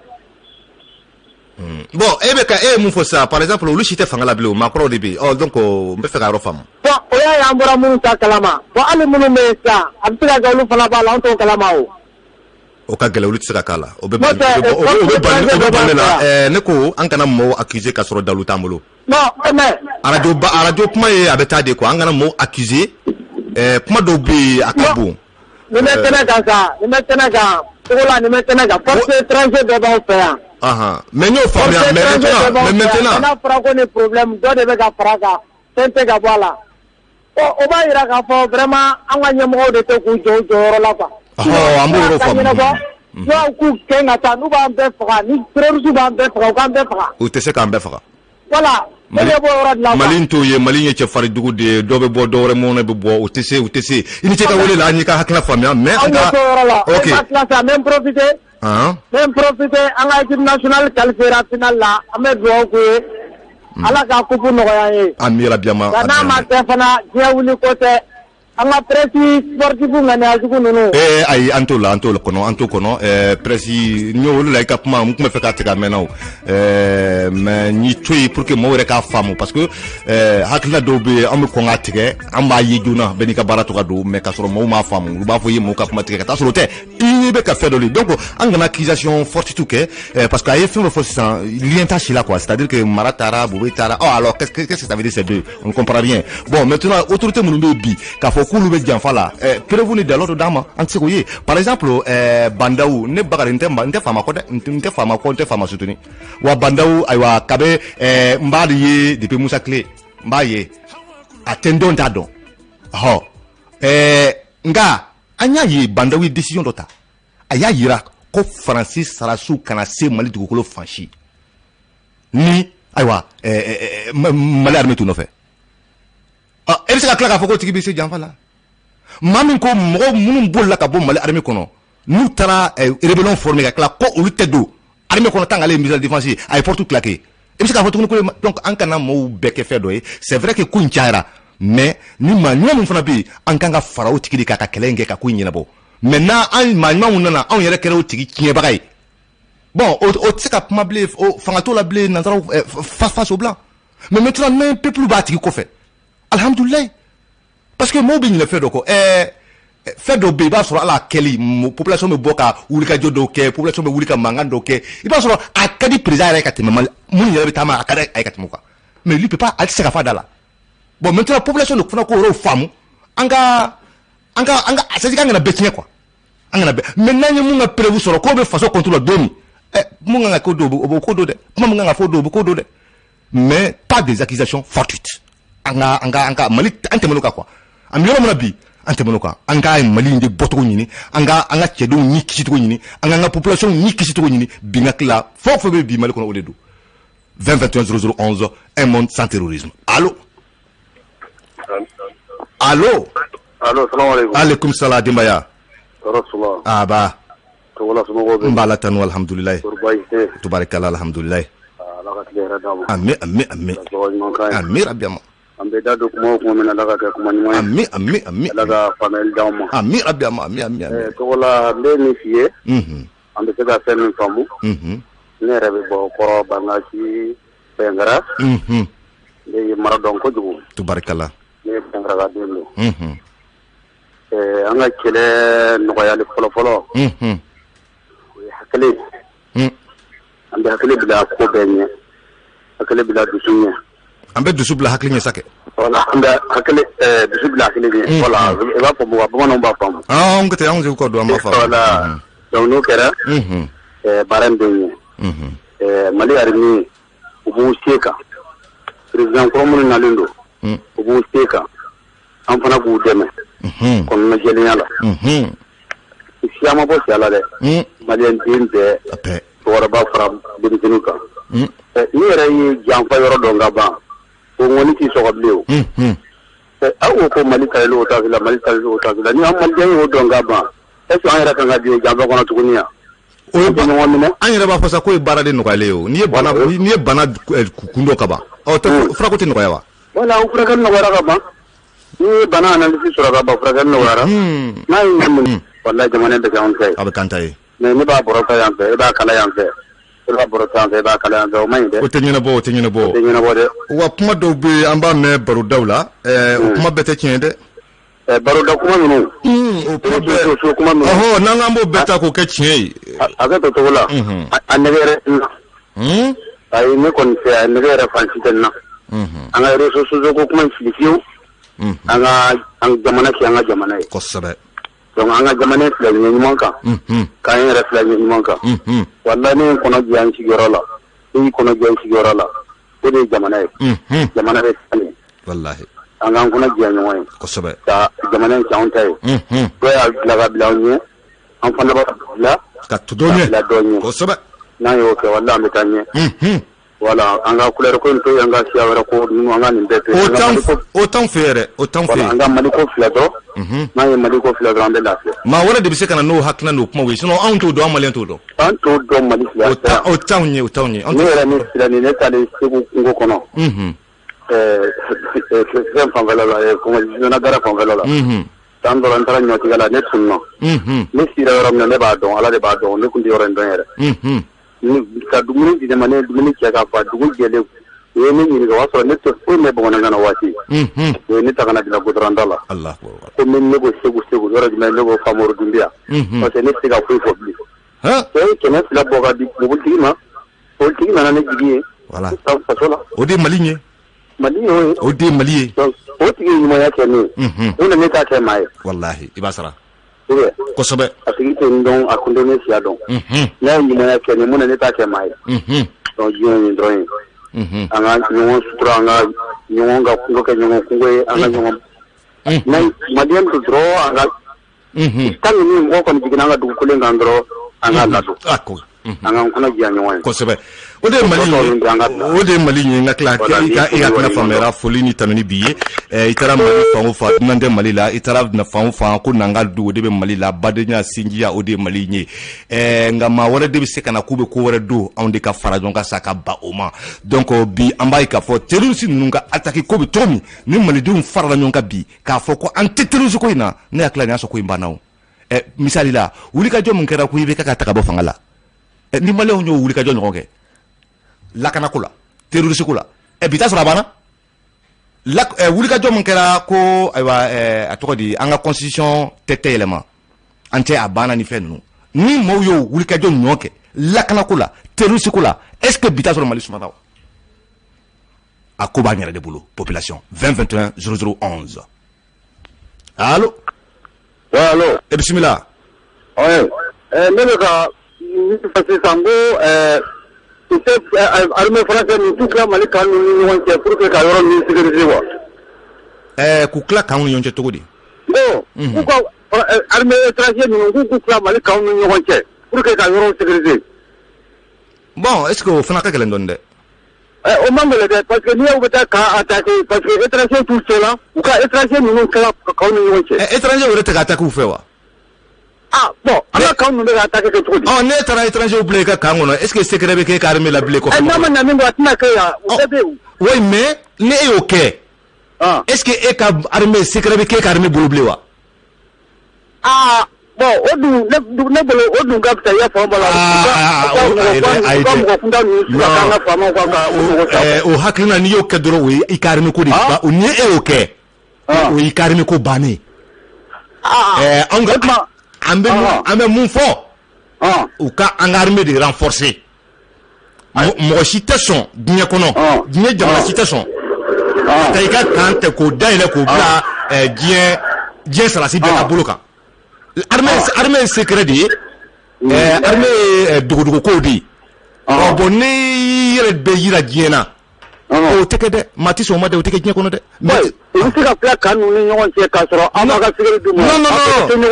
Bon, e bɛ ka e ye mun fɔ sisan? Par exemple, olu si tɛ fanga la bilen, o maakɔrɔw de bɛ yen. Ɔ, donc n bɛ fɛ ka yɔrɔ faamu. Bon, o y'a ye an bɔra minnu ta kalama. Bon, hali minnu bɛ yen sisan, a bɛ se ka kɛ olu fana b'a la, an t'o kalama o. O ka gɛlɛn, olu tɛ se ka k'a la. O bɛ ban, o bɛ ban ne la. Ne ko an kana mɔgɔw accuser k'a sɔrɔ dalu t'an bolo. Non, mais. Radio ba, radio kuma ye, a bɛ taa de quoi, an kana mɔgɔw accuser. Kuma dɔw bɛ yen, a ka bon. Nin bɛ kɛnɛ kan sa, nin bɛ kɛnɛ kan, togo la, nin bɛ kɛnɛ kan, force étranger dɔ b'aw fɛ yan. Mais n y'o faamuya, mais maintenant, mais maintenant. N'a fɔra ko ni problème dɔ de bɛ ka fara a kan, fɛn tɛ ka bɔ a la. Bon, o b'a yira k'a fɔ vraiment an ka ɲɛmɔgɔw de tɛ k'u jɔ u jɔyɔrɔ la quoi. Ɔhɔ, an b'o yɔrɔ faamu. N'u k'u gɛn ka taa, n'u b'an bɛɛ faga, ni terroriste b'an bɛɛ faga, u k'an bɛɛ faga. U tɛ se k'an bɛɛ faga. Voilà. Mali t'o ye, Mali ye cɛfarin dugu de ye, dɔ bɛ bɔ, dɔ wɛrɛ mɔnɛ bɛ bɔ, u tɛ se, u tɛ se. I ni ce ka wele la, an y'i ka hakilina faamuya, mais an ka. Ok. N bɛ profiter. N bɛ profiter, an ka équipe nationale qualifiera finale la, an bɛ dugawu k'u ye. Ala ka coupe nɔgɔya an ye. Ami rabiyama. Nka n'a ma kɛ fana, diɲɛ wuli ko tɛ. An ka presse sportive ŋaniya jugu ninnu. Ee, ayi, an t'o la, an t'o kɔnɔ, an t'o kɔnɔ. Presse n y'o olu la, i ka kuma n tun bɛ fɛ k'a tigɛ a mɛnna o, mais n y'i to yen pour que mɔgɔw yɛrɛ k'a faamu, parce que hakilina dɔw bɛ yen, an bɛ kɔn k'a tigɛ, an b'a ye joona, bɛɛ n'i ka baara tɔgɔ don, mais k'a sɔrɔ mɔgɔw m'a faamu, olu b'a fɔ i ye mɔgɔw ka kuma tigɛ ka taa sɔrɔ o tɛ, i bɛ ka fɛn dɔ de. Donc an kana accusation fortuite kɛ, parce que a ye fɛn dɔ fɔ sisan, lien t'a si la quoi, c'est à dire que Mara taara, Boubé taara. Oh, alors qu'est-ce que ça veut dire, ces deux? On ne comprend rien. Bon, maintenant, autorité minnu bɛ yen bi k'a fɔ k'olu bɛ janfa la, preuve ni dalu dɔ d'an ma, an tɛ se k'o ye. Par exemple, Bah N'Daw, ne Bakari, n tɛ faama kɔ dɛ, n tɛ faama kɔ, n tɛ faama soutenir wa. Bah N'Daw, ayiwa, kabe n b'a ye depuis Musa tile, n b'a ye, a tɛ n dɔn, n t'a dɔn. Ɔhɔ, nka an y'a ye Bah N'Daw ye décision dɔ ta, a y'a yira ko Faransi sarasiw kana se Mali dugukolo fan si ni, ayiwa, Mali armée t'u nɔfɛ. E bɛ se ka tila k'a fɔ k'o tigi bɛ se janfa la? Maa min ko mɔgɔ minnu bolila ka bɔ Mali armée kɔnɔ, n'u taara rébellion former, ka tila ko olu tɛ don armée kɔnɔ tant qu'ale ye ministre de la défense ye, a ye porte claqué. E bɛ se k'a fɔ tuguni ko, donc an kana mɔgɔw bɛɛ kɛ fɛn dɔ ye. C'est vrai que ko in cayara, mais ni maa ɲuman min fana bɛ yen, an kan ka fara o tigi de kan ka kɛlɛ in kɛ ka ko in ɲɛnabɔ. Mais n'a an maa ɲuman mun nana, anw yɛrɛ kɛra o tigi tiɲɛbaga ye. Bon, o tɛ se ka kuma bilen, o fanga t'o la bilen, nanzaraw face au blanc. Mais maintenant, n'an peuple b'a tigi kɔfɛ, alhamdulilayi, parce que mɔgɔw bɛ ɲinɛ fɛn dɔ kɔ. Fɛn dɔw bɛ yen, i b'a sɔrɔ hali a kɛli, population bɛ bɔ ka wulikajɔ dɔw kɛ, population bɛ wuli ka mankan dɔw kɛ, i b'a sɔrɔ a ka di président yɛrɛ ka tɛmɛ Mali minnu yɛrɛ bɛ taama, a ka di a ye ka tɛmɛ o kan, mais lui peut pas, ale tɛ se ka fɔ a da la. Bon, maintenant, population de fana k'o yɔrɔw faamu, an ka c'est à dire k'an kana bɛɛ tiɲɛ quoi, an kana bɛɛ. Mais n'an ye mun ka preuve sɔrɔ k'o bɛ faso contre la don min, mun kan ka k'o don, o bɛ ko don dɛ, kuma mun kan ka fɔ o don, o bɛ ko don dɛ, mais pas des accusations fortuites. An ka Mali, an tɛmɛn'o kan quoi. An bɛ yɔrɔ min na bi, an tɛmɛn'o kan. An ka Mali in de bɔcogo ɲini, an ka cɛdenw ni kisicogo ɲini, an ka population ni kisicogo ɲini. Bi n ka tila, fɛn o fɛn bɛ bi Mali kɔnɔ, o de don. 20 21 00 11, un monde sans terrorisme. Allo, allo? Allo, salamu aleykum. Aleykum salam, denbaya. Tɔɔrɔ suma. Aba. Togola, somɔgɔw bɛ? N b'a la tanu, alhamdulilayi. Kɔri baasi tɛ? Tubarikala, alhamdulilayi. Ala ka tile hɛrɛ d'a ma. Ami, ami, ami. Ka sababu ɲuman k'an ye. Ami rabbi ama. An bɛ da don kuma o kuma min na, Ala ka kɛ kuma ɲuman ye. Ami, ami, ami. Ala ka faamuyali d'anw ma. Ami rabi, ami, ami, ami, ami. Tɔgɔla, n bɛ min f'i ye, an bɛ se ka fɛn min faamu. Ne yɛrɛ bɛ bɔ kɔrɔ Bangasi Bɛnkara. Ne ye mara dɔn kojugu. Tubarikala. Ne ye Bɛnkara den don. An ka kɛlɛ nɔgɔyali fɔlɔ-fɔlɔ, o ye hakili ye. An bɛ hakili bila ko bɛɛ ɲɛ, hakili bila dusu ɲɛ. An bɛ dusu bila hakili ɲɛ sa kɛ. Voilà, an bɛ hakili dusu bila hakili ɲɛ. Voilà, i b'a fɔ mɔgɔ bamananw b'a faamu. Ah, an tɛ anw ka don, an b'a faamu. Voilà, donc n'o kɛra, baara in bɛ ɲɛ. Mali armée, u b'u se kan. Président kura minnu nalen don, u b'u se kan. An fana k'u dɛmɛ kɔnɔna jɛlenya la. Siya ma bɔ siya la dɛ. Maliyɛn den bɛɛ, cɛkɔrɔba fara denmisɛnninw kan. N'i yɛrɛ ye janfa yɔrɔ dɔn ka ban, o ŋɔni t'i sɔgɔ bilen o. Aw ko ko Mali talen o taasi la, Mali talen o taasi la, ni an maliyɛn y'o dɔn ka ban, est ce que an yɛrɛ kan ka bin o janfa kɔnɔ tuguni yan? O ye ɲɔgɔn minɛ. An yɛrɛ b'a fɔ sa k'o ye baara de nɔgɔyalen ye o. N'i ye bana, n'i ye bana kun dɔn ka ban, ɔ tɛ furako tɛ nɔgɔya wa? Voilà, o furakɛli nɔgɔyara ka ban. N'i ye bana analyse sɔrɔ ka ban, furakɛli nɔgɔyara. N'a ye ɲɛ mun, walahi jamana in bɛ kɛ anw ta ye. A bɛ k'an ta ye. Mais ne b'a bɔrɔ ta yan fɛ, e b'a kala yan fɛ. E b'a bɔrɔ ta yan fɛ, e b'a kala yan fɛ, o man ɲi dɛ. O tɛ ɲɛnabɔ, o tɛ ɲɛnabɔ. O tɛ ɲɛnabɔ dɛ. Wa kuma dɔw bɛ yen, an b'a mɛn barodaw la, o kuma bɛɛ tɛ tiɲɛ ye dɛ. Baroda kuma ninnu. O kuma bɛɛ. So kuma ninnu. Ɔhɔ, n'an k'an b'o bɛɛ ta k'o kɛ tiɲɛ ye. A kɛ to cogo la. A nɛgɛ yɛrɛ n na. Ayi, ne kɔni fɛ, a nɛgɛ yɛrɛ fan si tɛ n na. An ka réseaux sociaux ko kuma in fili fiyewu. An ka an jamana kɛ an ka jamana ye. Kosɛbɛ. Donc an ka jamana filɛ ɲɛ ɲuman kan. K'an yɛrɛ filɛ ɲɛ ɲuman kan. Walahi ne ye n kɔnɔ jɛya n sigiyɔrɔ la. Ne y'i kɔnɔ jɛya i sigiyɔrɔ la. O de ye jamana ye. Jamana bɛ taa ɲɛ. Walahi. An k'an kɔnɔ jɛya ɲɔgɔn ye. Kosɛbɛ. Ka jamana in kɛ anw ta ye. Dɔw y'a bila ka bila anw ɲɛ. An fana b'a bila. Ka to dɔ ɲɛ. Bila dɔ ɲɛ. Kosɛbɛ. N'an y'o kɛ, walahi an bɛ taa ɲɛ. Voilà, an ka couleur ko in to yen, an ka siya wɛrɛ ko ninnu, an ka nin bɛɛ to yen. O t'anw fɛ yɛrɛ, o t'anw fɛ. Voilà, an ka Mali ko filɛ dɔrɔn. N'an ye Mali ko filɛ dɔrɔn, an bɛ lafiya. Maa wɛrɛ de bɛ se ka na n'o hakilina n'o kumaw ye, sinon anw t'o dɔn, an maliyɛn t'o dɔn. An t'o dɔn Mali filɛ. O t'anw ye, o t'anw ye. Ne yɛrɛ min filɛ nin ye, ne taalen Segu kungo kɔnɔ. Fɛn fanfɛla la, comment gara fanfɛla la. San dɔ la, n taara ɲɔtigɛ la, ne tununna. Ne sira yɔrɔ min na, ne b'a dɔn, Ala de b'a dɔn, ne tun tɛ yɔrɔ in dɔn yɛrɛ. Ka dumuni di ne ma, ne ye dumuni cɛ k'a fa, dugu jɛlen, u ye ne ɲininka, o y'a sɔrɔ ne tɛ foyi mɛn bamanankan na waati. U ye ne ta ka na bila goudron da la. Ko ne ko Segu, Segu yɔrɔ jumɛn, ne ko Famori Dunbiya. Parce que ne tɛ se ka foyi fɔ bilen. O ye 200 bɔ ka di mobilitigi ma, mobilitigi nana ne jigin ye. Voilà. Faso la. O de ye Mali ye. Mali y'o ye. O de ye Mali ye. Donc o tigi ye ɲumanya kɛ ne ye. O de ne t'a kɛ maa ye. Walahi, i b'a sara. Kosɛbɛ. A tigi tɛ n dɔn, a kun tɛ ne siya dɔn. N'a ye ɲumanya kɛ ne, mun na ne t'a kɛ maa ye? Donc diɲɛ ye nin dɔrɔn ye. An ka ɲɔgɔn sutura, an ka ɲɔgɔn ka kungo kɛ ɲɔgɔn kungo ye, an ka ɲɔgɔn. N'a maliyɛn don dɔrɔn, an ka. Tant que ni mɔgɔ kɔni jiginna an ka dugukolo kan dɔrɔn, an ka ladon. An k'an kɔnɔ jɛya ɲɔgɔn ye. Kosɛbɛ. O de ye Mali ye. O de ye Mali ye. N ka tila i ka hakilina faamuyara, foli ni tanuni b'i ye. I taara Mali fan o fan, dunan tɛ Mali la, i taara fan o fan ko n'an ka du, o de bɛ Mali la, badenya sinjiya, o de ye Mali ye. Nka maa wɛrɛ de bɛ se ka na k'u bɛ ko wɛrɛ don, anw de ka fara ɲɔgɔn kan sa ka ban o ma. Donc bi an b'a ye k'a fɔ terroriste ninnu ka attaque ko bɛ cogo min, ni malidenw farala ɲɔgɔn kan bi k'a fɔ ko an tɛ terroriste ko in na, ne hakili la nin y'a sɔrɔ ko in banna o. Misali la, wulikajɔ min kɛra ko i bɛ ka ta ka bɔ fanga la, ni maliyɛnw y'o wulikajɔ ɲɔgɔn kɛ lakanako la, terroriste ko la, bi t'a sɔrɔ a banna. Wulikajɔ min kɛra ko ayiwa, a tɔgɔ di, an ka constitution tɛ yɛlɛma, an tɛ a banna ni fɛn ninnu, ni maaw y'o wulikajɔ ɲɔgɔn kɛ lakanako la, terroriste ko la, est ce que bi t'a sɔrɔ Mali sumana wa? A ko b'an yɛrɛ de bolo, population. 20 21 00 11. Allo. Ouais, allo. E bisimila. Ouais. Ne bɛ ka min fɔ sisan ko armée française ninnu t'u tila Mali kan ni ɲɔgɔn cɛ pour que ka yɔrɔ ninnu sécuriser wa? K'u tila kanw ni ɲɔgɔn cɛ cogo di? Bon, k'u ka armée étranger ninnu k'u tila Mali kanw ni ɲɔgɔn cɛ pour que ka yɔrɔw sécuriser. Bon, est ce que o fana ka gɛlɛn dɔɔni dɛ? O man gɛlɛn dɛ, parce que n'i y'u bɛ taa camp attaquer, parce que étranger t'u cɛ la, u ka étranger ninnu tila kanw ni ɲɔgɔn cɛ. Étranger yɛrɛ tɛ ka attaquer u fɛ wa? Ah bon, an ka camp ninnu bɛ ka attaquer kɛ cogo di? Ɔ, n'e taara étranger bila i ka camp kɔnɔ, est ce que secret bɛ kɛ e ka armée la bilen kɔfɛ? N'a ma na min kɔ, a tɛna kɛ yan, o bɛɛ bɛ yen. Oui, mais ni e y'o kɛ. Est ce que e ka armée, secret bɛ k'e ka armée bolo bilen wa? Aa bon, o dun, ne bolo, o dun ka fisa. I y'a faamu bala, u ka mɔgɔ kunda ninnu su ka k'an ka faamaw kan ka o mɔgɔ ta. O hakilina, n'i y'o kɛ dɔrɔn, o ye i ka armée ko de ba. Ni e y'o kɛ, o y'i ka armée ko bannen. Anw ka an bɛ mun fɔ? U ka an ka armée de renforcer. Mɔgɔ si tɛ sɔn diɲɛ kɔnɔ, diɲɛ jamana si tɛ sɔn ka i ka kan tɛ k'o dayɛlɛ k'o bila diɲɛ sarasi bɛɛ ka bolo kan. Armée ye secret de ye, armée ye dogodogokow de ye. Ɔ bon, ni yɛrɛ bɛ yira diɲɛ na, o tɛ kɛ dɛ. Maa tɛ sɔn o ma dɛ, o tɛ kɛ diɲɛ kɔnɔ dɛ. U bɛ se ka tila kan ninnu ni ɲɔgɔn cɛ k'a sɔrɔ an b'a ka secret d'u ma. Non, non,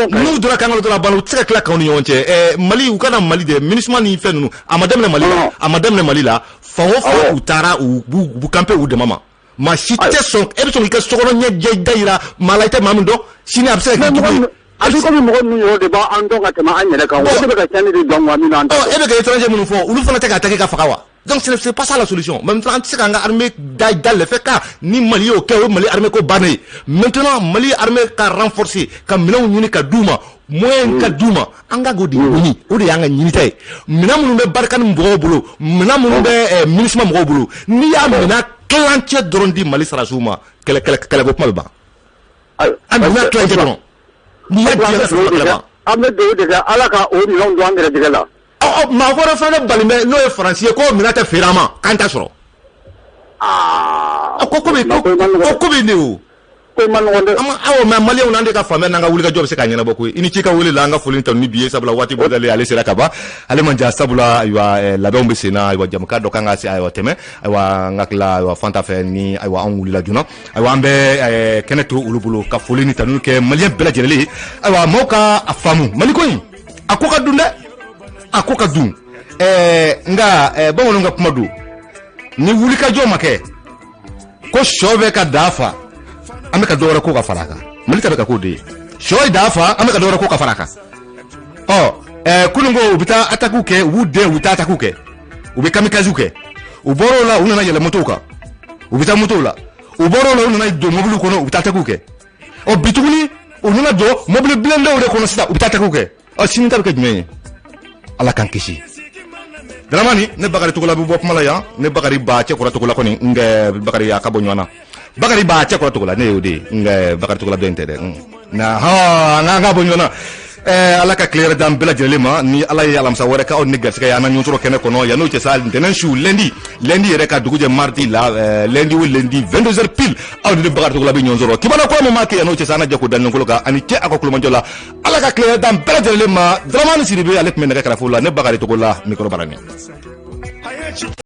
non, n'u donna kan kɔnɔ dɔrɔn, a banna. U tɛ se ka tila kanw ni ɲɔgɔn cɛ. Mali, u kana Mali dɛ. MINUSMA ni fɛn ninnu, a ma daminɛ Mali la, a ma daminɛ Mali la. Fan o fan u taara, u b'u camper u dama ma. Maa si tɛ sɔn. E bɛ sɔn k'i ka sokɔnɔ ɲɛ da yira maa la, i tɛ maa min dɔn, sini a bɛ se ka kɛ jugu ye. A bɛ komi mɔgɔ ninnu yɛrɛ de b'an dɔn ka tɛmɛ an yɛrɛ kan. O de bɛ ka tiɲɛni de don wa min na an t'a dɔn. E bɛ ka étranger minnu fɔ, olu fana tɛ k'a ta kɛ ka faga wa? Donc c'est pas ça la solution. Maintenant, an tɛ se k'an ka armée da da lɛfɛ kan. Ni Mali y'o kɛ, o ye Mali armée ko bannen ye. Maintenant, Mali armée ka renforcer, ka minɛnw ɲini ka d'u ma, moyen ka d'u ma. An ka k'o de ɲini, o de y'an ka ɲinita ye. Minɛn minnu bɛ Barkhane mɔgɔw bolo, minɛn minnu bɛ MINUSMA mɔgɔw bolo, n'i y'a minɛn tilancɛ dɔrɔn di Mali sarasiw ma, kɛlɛ kɛlɛ kɛlɛko kuma bɛ ban. A minɛn tilancɛ dɔrɔn, n'i y'a di an ka sɔrɔ kɛlɛ ban. An bɛ dugawu de kɛ, Ala ka o minɛnw don an gɛrɛjɛgɛ la. Ɔ, maa wɛrɛ fana bali bɛ, n'o ye Faransi ye, k'o minɛn tɛ feere an ma, k'an t'a sɔrɔ. Ko bɛ ne o. Ko ma nɔgɔn dɛ. Awɔ, mais maliyɛnw n'an de ka faamuya n'an ka wulikajɔ bɛ se k'a ɲɛnabɔ koyi. I ni ci ka wele la, an ka foli tanu ni bi ye, sabula waati bɔdalen ale sera ka ban. Ale man jan, sabula ayiwa, labɛnw bɛ sen na. Ayiwa, jamukan dɔ kan ka se, ayiwa, tɛmɛ. Ayiwa, an ka tila, ayiwa, Fanta fɛ ni, ayiwa, anw wulila joona. Ayiwa, an bɛ kɛnɛ to olu bolo ka foli ni tanu kɛ maliyɛn bɛɛ lajɛlen ye. Ayiwa, maaw ka a faamu, Mali ko in, a ko ka dun dɛ, a ko ka dun. Nka bamananw ka kuma don, ni wulikajɔ ma kɛ, ko sɔ bɛ ka daa fa, an bɛ ka dɔwɛrɛ ko ka fara a kan. Mali ta bɛ ka k'o de ye. Sɔ ye daa fa, an bɛ ka dɔwɛrɛ ko ka fara a kan. Ɔ kunun ko u bɛ taa attaque kɛ, u b'u den, u bɛ taa attaque kɛ, u bɛ kamikaze kɛ. U bɔr'o la, u nana yɛlɛ motow kan, u bɛ taa motow la. U bɔr'o la, u nana don mobiliw kɔnɔ, u bɛ taa attaque kɛ. Ɔ bi tuguni, u nana don mobili bilendenw de kɔnɔ sisan, u bɛ taa attaque kɛ. Ɔ sini ta bɛ kɛ jumɛn ye? Ala k'an kisi. Daramani, ne Bakari Togola bɛ bɔ kuma la yan. Ne Bakari ba cɛ kɔrɔ Togola kɔni, n kɛ Bakari a ka bɔ ɲɔgɔn na. Bakari ba cɛ kɔrɔ Togola, ne y'o de ye. N kɛ Bakari Togola dɔ in tɛ dɛ. Na hɔn, an ka bɔ ɲɔgɔn na. Ala ka tile yɛrɛ d'an bɛɛ lajɛlen ma. Ni Ala ye alamisa wɛrɛ k'aw ni garisɛgɛ ye, an na ɲɔgɔn sɔrɔ kɛnɛ kɔnɔ. Yan'o cɛ sa, ntɛnɛn su, lundi yɛrɛ ka dugu jɛ mardi la, lundi o lundi, 22 heures pile, aw ni ne Bakari Togola bɛ ɲɔgɔn sɔrɔ. Kibaruya kura min maa kɛ yan'o cɛ sa, an na jɛ k'o da ɲɔgɔn kan ani cɛ aw ka kulomajɔ la. Ala ka tile yɛrɛ d'an bɛɛ lajɛlen ma. Dramani Sidibe, ale tun bɛ nɛgɛ kɛrɛfɛ la. Ne Bakari Togola, micro barani.